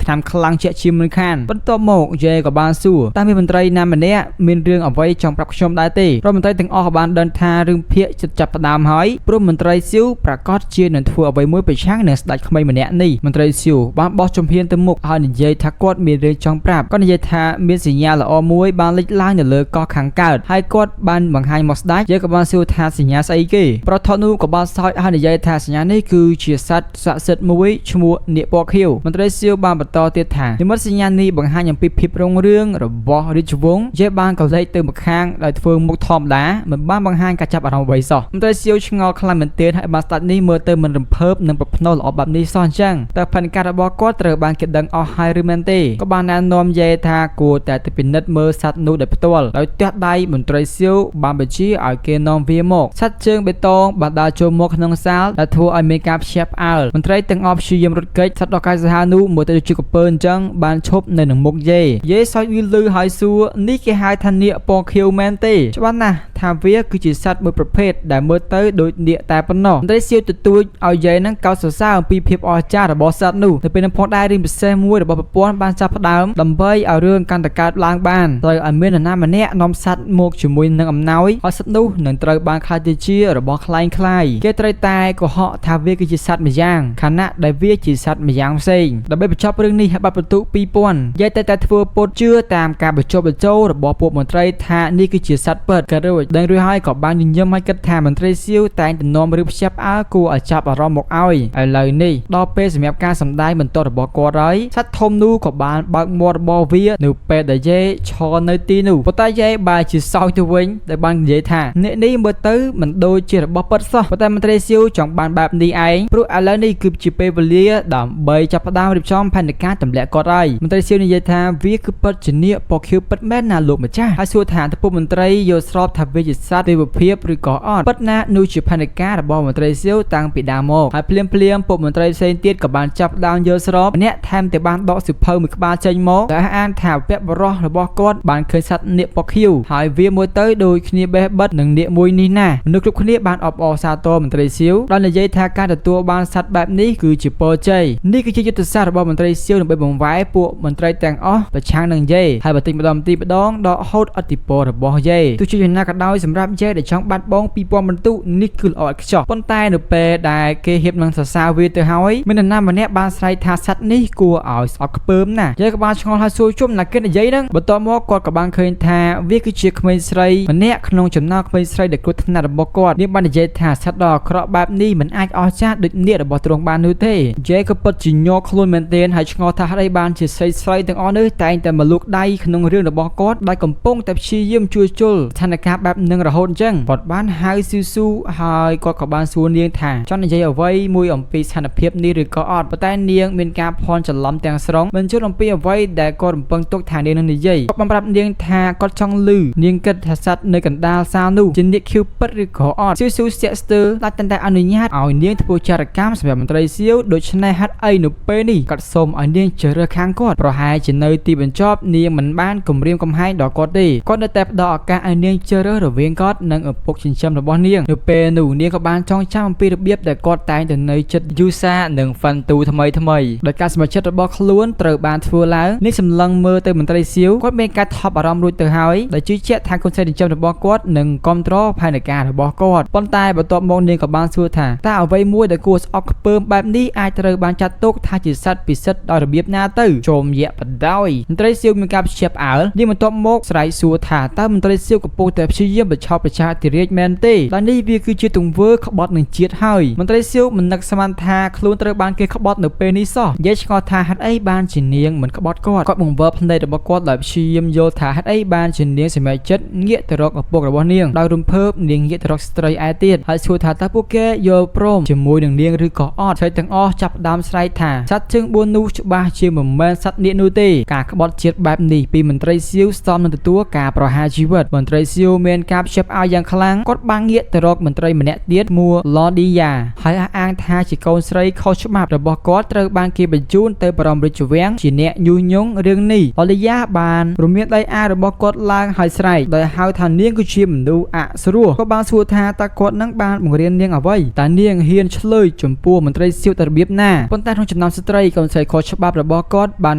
Speaker 1: ថ្នាំខ្លាំងជាក់ជាមិនខានបន្ទាប់មកយេក៏បានសួរតើមានមន្ត្រីណាម្នាក់មានរឿងអ្វីចង់ប្រាប់ខ្ញុំដែរទេរដ្ឋមន្ត្រីទាំងអស់បានដឹងថារឿងភាកចិត្តចាប់ផ្ដើមហើយព្រោះមន្ត្រីសៀវប្រកាសជានឹងធ្វើអ្វីមួយប្រឆាំងនឹងស្ដេចក្មេងម្នាក់នេះមន្ត្រីសៀវបានបោះជំហានទៅមុខហើយនិយាយថាគាត់មានរឿងចង់ប្រាប់គាត់និយាយថាមានសញ្ញាល្អមួយបានលេចឡើងនៅលើកោះខាងកើតហើយគាត់បានបង្ហាញមកស្ដេចយើងក៏បានសួរថាសញ្ញាស្អីគេប្រថនោះក៏បានសើចហើយនិយាយថាសញ្ញានេះគឺជាសត្វស័ក្តិសិទ្ធិមួយឈ្មោះនាគពណ៌ខៀវមន្ត្រីសៀវបានបន្តទៀតថានិមិត្តសញ្ញានេះបង្ហាញអំពីភាពរុងរឿងរបស់រាជវង្សយើងបានកលេចទៅម្ខាងដោយធ្វើមុខធម្មតាមិនបានបង្ហាញការចាប់អារម្មណ៍អ្វីសោះមន្ត្រីសៀវឆ្ងល់ខ្លាំងមែនទែនហើយបានស្ដេចនេះមើលទៅមិនរំភើបនិងប្រភ្នោះល្អបែបនេះសោះអញ្ចឹងតើផែនការរបស់គាត់ត្រូវបានគេដឹងអស់ហើយឬមែនទេក៏បានណែនាំយាយថាគួរតែទៅពិនិត្យមើលសត្វនោះដោយផ្ទាល់ដោយទះដៃមន្ត្រីសៀវបានបញ្ជាឲ្យគេនាំវាមកសត្វជើងបេតងបានដើរចូលមកក្នុងសាលដែលធ្វើឲ្យមានការភ្ញាក់ផ្អើលមន្ត្រីទាំងអស់ព្យាយាមរត់គេចសត្វដ៏កាចសាហាវនោះមើលទៅដូចជាក្រពើអញ្ចឹងបានឈប់នៅនឹងមុខយាយយាយសើចវាលឺហើយសួរនេះគេហៅថានាគពណ៌ខៀវមែនទេច្បាស់ណាស់ថាវាគឺជាសត្វមួយប្រភេទដែលមើលទៅដូចនាគតែប៉ុណ្ណោះមន្ត្រីសៀវទទូចឲ្យយាយនឹងកោតសរសើរអំពីភាពអស្ចារ្យរបស់សត្វនោះនៅពេលនោះផងដែររឿងពិសេសមួយរបស់ប្រព័ន្ធបានចាប់ផ្ដើមដើម្បីឲ្យរឿងកាន់តែកើតឡើងបានត្រូវឲ្យមាននរណាម្នាក់នាំសត្វមកជាមួយនឹងអំណោយហើយសត្វនោះនឹងត្រូវបានក្លាយទៅជារបស់ក្លែងក្លាយគេត្រូវតែកុហកថាវាគឺជាសត្វម្យ៉ាងខណៈដែលវាជាសត្វម្យ៉ាងផ្សេងដើម្បីបញ្ចប់រឿងនេះឲ្យបាត់បន្ទុក2000យាយតែតែធ្វើពុតជឿតាមការបញ្ចុះបញ្ចូលរបស់ពួកមន្ត្រីថានេះគឺជាសត្វពិតក៏រួចដឹងរួចហើយក៏បានញញឹមឲ្យគិតថាមន្ត្រីសៀវតែងតែនាំរឿងភ្ញាក់ផ្អើលគួរឲ្យចាប់អារម្មណ៍មកឲ្យឥឡូវនេះដល់ពេលសម្រាប់ការសម្ដែងបន្តរបស់គាត់ហើយសត្វធំនោះក៏បានបើកមាត់របស់វានៅពេលដែលយាយឈរនៅទីនោះប៉ុន្តែយាយបែរជាសោយទៅវិញដែលបាននិយាយថាអ្នកនេះមើលទៅមិនដូចជារបស់ពិតសោះប៉ុន្តែមន្ត្រីសៀវចង់បានបែបនេះឯងព្រោះឥឡូវនេះគឺជាពេលវេលាដើម្បីចាប់ផ្ដើមរៀបចំផែនការទម្លាក់គាត់ហើយមន្ត្រីសៀវនិយាយថាវាគឺពិតជានាគពណ៌ខៀវពិតមែនណាលោកម្ចាស់ហើយសួរថាតើពួកមន្ត្រីយល់ស្របថាវាជាសត្វទេវភាពឬក៏អត់ពិតណាស់នោះជាផែនការរបស់មន្ត្រីសៀវតាំងពីដើមមកហើយភ្លាមភ្លាមពួកមន្ត្រីផ្សេងទៀតក៏បានចាប់ដើមយល់ស្របម្នាក់ថែមទាំងបានដកសៀវភៅមួយក្បាលចេញមកដែលអះអាងថាពបរោះរបស់គាត់បានឃើញសត្វនាគពណ៌ខៀវហើយវាមើលទៅដូចគ្នាបេះបិទនឹងនាគមួយនេះណាមនុស្សគ្រប់គ្នាបានអបអរសាទរមន្ត្រីសៀវដោយនិយាយថាការទទួលបានសត្វបែបនេះគឺជាពរជ័យនេះគឺជាយុទ្ធសាស្ត្ររបស់មន្ត្រីសៀវដើម្បីបង្វែរពួកមន្ត្រីទាំងអស់ប្រឆាំងនឹងយេហើយបន្តិចម្ដងបន្តិចម្ដងដកហូតឥទ្ធិពលរបស់យេទោះជាយ៉ាងណាក៏ដោយសម្រាប់យេដែលចង់បាត់បង់2000បន្ទុនេះគឺល្អឥតខ្ចោះប៉ុន្តែនៅពេលដែលគេហៀបនឹងសរសើរវាទៅហើយមាននរណាម្នាក់បានស្រែកថាសត្វនេះគួរឲ្យស្អប់ខ្ពើមណាស់យេក៏បានឆ្ងល់ហើយសួរជុំណាគេនិយាយហ្នឹងបន្ទាប់មកគាត់ក៏បានឃើញថាវាគឺជាក្មេងស្រីម្នាក់ក្នុងចំណោម ក្មេងស្រីដែលគ្រោះថ្នាក់របស់គាត់នាងបាននិយាយថាសត្វដ៏អាក្រក់បែបនេះមិនអាចអស្ចារ្យដូចនាគរបស់ទ្រង់បាននោះទេយេក៏ពិតជាញ័រខ្លួនមែនទែនហើយឆ្ងល់ថាហេតុអីបានជាស្រីស្រីទាំងអស់នេះតែងតែមកលូកដៃក្នុងរឿងរបស់គាត់ដែលកំពុងតែព្យាយាមជួសជុលស្ថានភាពបែបនឹងរហូតអញ្ចឹងគាត់បានហៅស៊ូស៊ូហើយគាត់ក៏បានសួរនាងថាចង់និយាយអ្វីមួយអំពីស្ថានភាពនេះឬក៏អត់ប៉ុន្តែនាងមានការភ័ន្តច្រឡំទាំងស្រុងមិនជឿអំពីអ្វីដែលគាត់រំពឹងទុកថានាងនឹងនិយាយគាត់បានប្រាប់នាងថាគាត់ចង់ឮនាងគិតថាសត្វនៅកណ្ដាលសាលនោះជានាគខៀវពិតឬក៏អត់ស៊ូស៊ូស្ទាក់ស្ទើរដាច់តែអនុញ្ញាតឲ្យនាងធ្វើចារកម្មសម្រាប់មន្ត្រីសៀវដូច្នេះហេតុអីនៅពេលនេះគាត់សូមឲ្យនាងជ្រើសរើសខាងគាត់ប្រហែលជានៅទីបញ្ចប់នាងមិនបានគំរាមកំហែងដល់គាត់ទេគាត់នៅតែផ្ដល់ឱកាសឲ្យនាងជ្រើសរើសរវាងគាត់និងឪពុកចិញ្ចឹមរបស់នាងនៅពេលនោះនាងក៏បានចងចាំអំពីរបៀបដែលគាត់តែងតែនៅចិត្តយូសានិងហ្វាន់ទូថ្មីថ្មីដោយការសម្រេចចិត្តរបស់ខ្លួនត្រូវបានធ្វើឡើងនាងសម្លឹងមើលទៅមន្ត្រីសៀវគាត់មានការថប់អារម្មណ៍រួចទៅហើយដោយជឿជាក់ថាកូនស្រីចិញ្ចឹមរបស់គាត់នឹងគ្រប់គ្រងផែនការរបស់គាត់ប៉ុន្តែបន្ទាប់មកនាងក៏បានសួរថាតើអ្វីមួយដែលគួរស្អប់ខ្ពើមបែបនេះអាចត្រូវបានចាត់ទុកថាជាសត្វពិសិដ្ឋដោយរបៀបណាទៅចូលយៈបដោយមន្ត្រីសៀវមានការព្យាបអើលនាងបន្ទាប់មកស្រែកសួរថាតើមន្ត្រីសៀវកំពុងតែព្យាយាមបញ្ឆោតប្រជាធិរាជមែនទេដោយនេះវាគឺជាទង្វើក្បត់នឹងជាតិហើយមន្ត្រីសៀវមិននឹកស្មានថាខ្លួនត្រូវបានគេក្បត់នៅពេលនេះសោះនិយាយឆ្ងល់ថាហេតុអីបានជានាងមិនក្បត់គាត់គាត់បង្វិលភ្នែករបស់គាត់ដោយព្យាយាមយល់ថាហេតុអីបានជានាងសម្រេចចិត្តងាកទៅរកឪពុករបស់នាងដោយរំភើបនាងងាកទៅរកស្ត្រីឯទៀតហើយសួរថាតើពួកគេយល់ព្រមជាមួយនឹងនាងឬក៏អត់ស្រីទាំងអស់ចាប់ផ្ដើមស្រែកថាសត្វជើង4នោះច្បាស់ជាមិនមែនសត្វនាគនោះទេការក្បត់ជាតិបែបនេះពីមន្ត្រីសៀវស្ទមនឹងទទួលការប្រហារជីវិតមន្ត្រីសៀវមានការព្យាបឲ្យយ៉ាងខ្លាំងគាត់បានងាកទៅរកមន្ត្រីម្នាក់ទៀតមួឡឌីយ៉ាហើយអះអាងថាជាកូនស្រីខុសច្បាប់របស់គាត់ត្រូវបានគេបញ្ជូនទៅបរមរាជវាំងជាអ្នកញុះញង់រឿងនេះឡឌីយ៉ាបានរមៀលដៃអាវរបស់គាត់ឡើងហើយស្រែកដោយហៅថានាងគឺជាមនុស្សអស្រួលគាត់បានសួរថាតើគាត់នឹងបានបង្រៀននាងអ្វីតើនាងហ៊ានឆ្លើយចំពោះមន្ត្រីសៀវទៅរបៀបណាប៉ុន្តែក្នុងចំណោមស្ត្រីកូនស្រីខុសច្បាប់របស់គាត់បា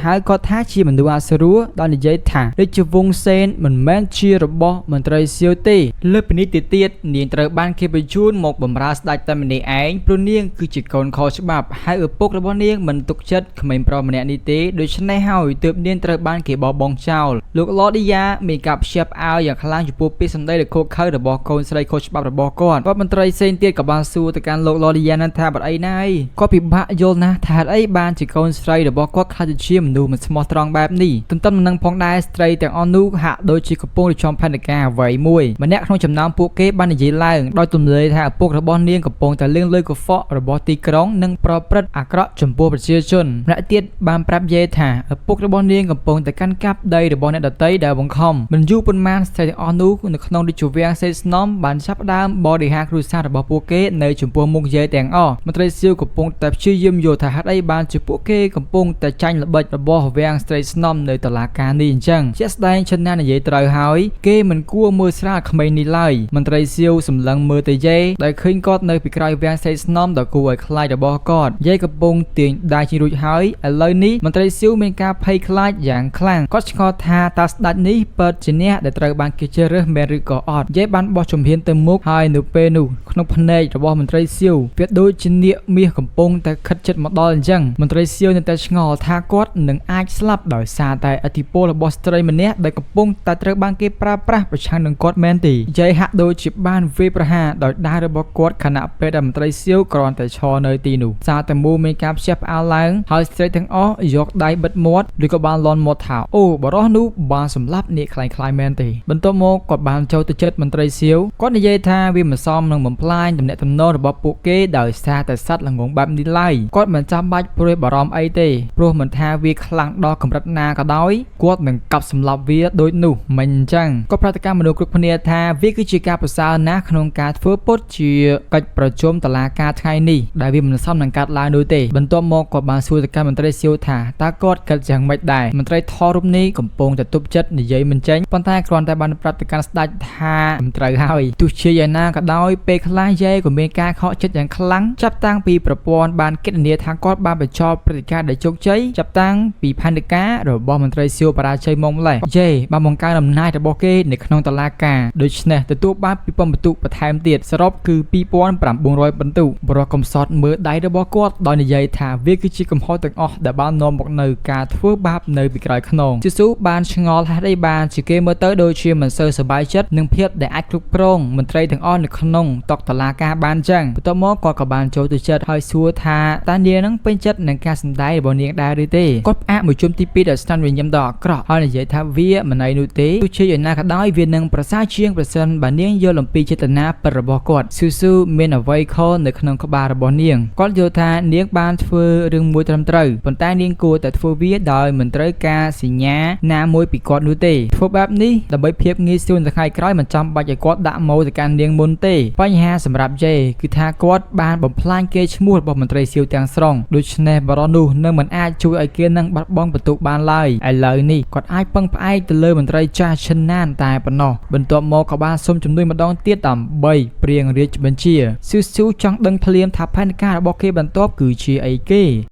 Speaker 1: នហៅគាត់ថាជាមនុស្សអស្រួលដោយនិយាយថារាជវង្សសេនមិនមែនជារបស់មន្ត្រីសៀវទេលើសពីនេះទៅទៀតនាងត្រូវបានគេបញ្ជូនមកបម្រើស្ដេចតែម្នាក់ឯងព្រោះនាងគឺជាកូនខុសច្បាប់ហើយឪពុករបស់នាងមិនទុកចិត្តក្មេងប្រុសម្នាក់នេះទេដូច្នេះហើយទើបនាងត្រូវបានគេបោះបង់ចោលលោកឡឌីយ៉ាមានការព្យាបអើយ៉ាងខ្លាំងចំពោះពាក្យសម្ដីដ៏ឃោរឃៅរបស់កូនស្រីខុសច្បាប់របស់គាត់គាត់មន្ត្រីផ្សេងទៀតក៏បានសួរទៅកាន់លោកឡឌីយ៉ានឹងថាបាត់អីណាយគាត់ពិបាកយល់ណាស់ថាហេតុអីបានជាកូនស្រីរបស់គាត់ខ្លាចទៅជាមនុស្សមិនស្មោះត្រង់បែបនេះទន្ទឹមនឹងផងដែរស្ត្រីទាំងអស់នោះហាក់ដូចជាកំពុងរៀបចំផែនការអ្វីមួយម្នាក់ក្នុងចំណោមពួកគេបាននិយាយឡើងដោយទម្លាយថាឪពុករបស់នាងកំពុងតែលាងលុយកខ្វក់របស់ទីក្រុងនិងប្រព្រឹត្តអាក្រក់ចំពោះប្រជាជនម្នាក់ទៀតបានប្រាប់យាយថាឪពុករបស់នាងកំពុងតែកាន់កាប់ដីរបស់អ្នកដទៃដែលបង្ខំមិនយូរប៉ុន្មានស្ត្រីទាំងអស់នោះនៅក្នុងរាជវាំងសេស្នំបានចាប់ផ្ដើមបរិហារគ្រួសាររបស់ពួកគេនៅចំពោះមុខយាយទាំងអស់មន្ត្រីសៀវកំពុងតែព្យាយាមយល់ថាហេតុអីបានជាពួកគេកំពុងតែចាញ់ល្បិចរបស់វាំងស្ត្រីស្នំនៅតុលាការនេះអញ្ចឹងជាក់ស្ដែងចិនណានិយាយត្រូវហើយគេមិនគួរមើលស្រាលក្មេងនេះឡើយមន្ត្រីសៀវសម្លឹងមើលទៅយាយដែលឃើញគាត់នៅពីក្រោយវាំងស្រីស្នំដ៏គួរឲ្យខ្លាចរបស់គាត់យាយកំពុងទាញដៃចេញរួចហើយឥឡូវនេះមន្ត្រីសៀវមានការភ័យខ្លាចយ៉ាងខ្លាំងគាត់ឆ្ងល់ថាតើស្ដេចនេះពិតជាអ្នកដែលត្រូវបានគេជ្រើសរើសមែនឬក៏អត់យាយបានបោះជំហានទៅមុខហើយនៅពេលនោះក្នុងភ្នែករបស់មន្ត្រីសៀវវាដូចជានាគមាសកំពុងតែខិតជិតមកដល់អញ្ចឹងមន្ត្រីសៀវនៅតែឆ្ងល់ថាគាត់នឹងអាចស្លាប់ដោយសារតែឥទ្ធិពលរបស់ស្ត្រីម្នាក់ដែលកំពុងតែត្រូវបានគេប្រើប្រាស់ប្រឆាំងនឹងគាត់មែនទេយាយហាក់ដូចជាបានវាយប្រហារដោយដាវរបស់គាត់ខណៈពេលដែលមន្ត្រីសៀវគ្រាន់តែឈរនៅទីនោះសារតែមូមានការភ្ញាក់ផ្អើលឡើងហើយស្ត្រីទាំងអស់យកដៃបិទមាត់ឬក៏បានលន់មាត់ថាអូបរោះនោះបានសម្លាប់នាគខ្លាយៗមែនទេបន្ទាប់មកគាត់បានចូលទៅចិត្តមន្ត្រីសៀវគាត់និយាយថាវាមិនសមនឹងបំផ្លាញទំនាក់ទំនងរបស់ពួកគេដោយសារតែសត្វល្ងងបែបនេះឡើយគាត់មិនចាំបាច់ព្រួយបារម្ភអីទេព្រោះមិនថាវាខ្លាំងដល់កម្រិតណាក៏ដោយគាត់នឹងកាប់សម្លាប់វាដូចនោះមិនអញ្ចឹងគាត់ប្រតិកម្មមនុស្សគ្រប់គ្នាថាវាគឺជាការប្រសើរណាស់ក្នុងការធ្វើពុតជាកិច្ចប្រជុំតុលាការថ្ងៃនេះដែលវាមិនសមនឹងកាត់ឡើងនោះទេបន្ទាប់មកគាត់បានសួរទៅកាន់មន្ត្រីសៀវថាតើគាត់គិតយ៉ាងម៉េចដែរមន្ត្រីថរូបនេះកំពុងតែទប់ចិត្តនិយាយមិនចេញប៉ុន្តែគ្រាន់តែបានប្រាប់ទៅកាន់ស្ដេចថាមិនត្រូវហើយទោះជាយ៉ាងណាក៏ដោយពេលខ្លះយាយក៏មានការខកចិត្តយ៉ាងខ្លាំងចាប់តាំងពីប្រព័ន្ធបានគណនាថាគាត់បានបញ្ចប់ព្រឹត្តិការណ៍ដោយជោគជ័យចាប់តាំងពីផែនការរបស់មន្ត្រីសៀវបរាជ័យមកម្លេះយាយបានបង្កើនអំណាចរបស់គេនៅក្នុងតុលាការដូច្នេះទទួលបាន2000ពិន្ទុបន្ថែមទៀតសរុបគឺ2900ពិន្ទុបរិះកំសត់មើលដៃរបស់គាត់ដោយនិយាយថាវាគឺជាកំហុសទាំងអស់ដែលបាននាំមកនៅការធ្វើបាបនៅពីក្រោយខ្នងជាស៊ូបានឆ្ងល់ហេតុអីបានជាគេមើលទៅដូចជាមិនសូវសប្បាយចិត្តនឹងភាព ភាពដែលអាចគ្រប់គ្រងមន្ត្រីទាំងអស់នៅក្នុងតុតឡាការបានចឹងបន្ទាប់មកគាត់ក៏បានចូលទៅចិត្តហើយសួរថាតើនាងនឹងពេញចិត្តនឹងការសម្ដែងរបស់នាងដែរឬទេគាត់ផ្អាកមួយជុំទី2ដោយស្នាមញញឹមដ៏អាក្រក់ហើយនិយាយថាវាមិនអីនោះទេទោះជាយ៉ាងណាក៏ដោយវានឹងប្រសើរជាងប្រសិនបើនាងយល់អំពីចេតនាពិតរបស់គាត់ស៊ូស៊ូមានអ្វីខុសនៅក្នុងក្បាលរបស់នាងគាត់យល់ថានាងបានធ្វើរឿងមួយត្រឹមត្រូវប៉ុន្តែនាងគួរតែធ្វើវាដោយមិនត្រូវការសញ្ញាណាមួយពីគាត់នោះទេធ្វើបែបនេះដើម្បីភាពងាយស្រួលនៅថ្ងៃក្រោយមិនចាំបាច់ឲ្យគាត់ដាក់ម៉ូទៅកាន់នាងមុនទេបញ្ហាសម្រាប់យេគឺថាគាត់បានបំផ្លាញកេរ្តិ៍ឈ្មោះរបស់មន្ត្រីសៀវទាំងស្រុងដូច្នេះបរិសនោះនឹងមិនអាចជួយឲ្យគេនឹងបាត់បង់បន្ទុកបានឡើយឥឡូវនេះគាត់អាចពឹងផ្អែកទៅលើមន្ត្រីចាស់ឈិនណានតែប៉ុណ្ណោះបន្ទាប់មកក៏បានសុំជំនួយម្ដងទៀតដើម្បីព្រៀងរាជបញ្ជាស៊ូស៊ូចង់ដឹងភ្លាមថាផែនការរបស់គេបន្ទាប់គឺជាអីគេ។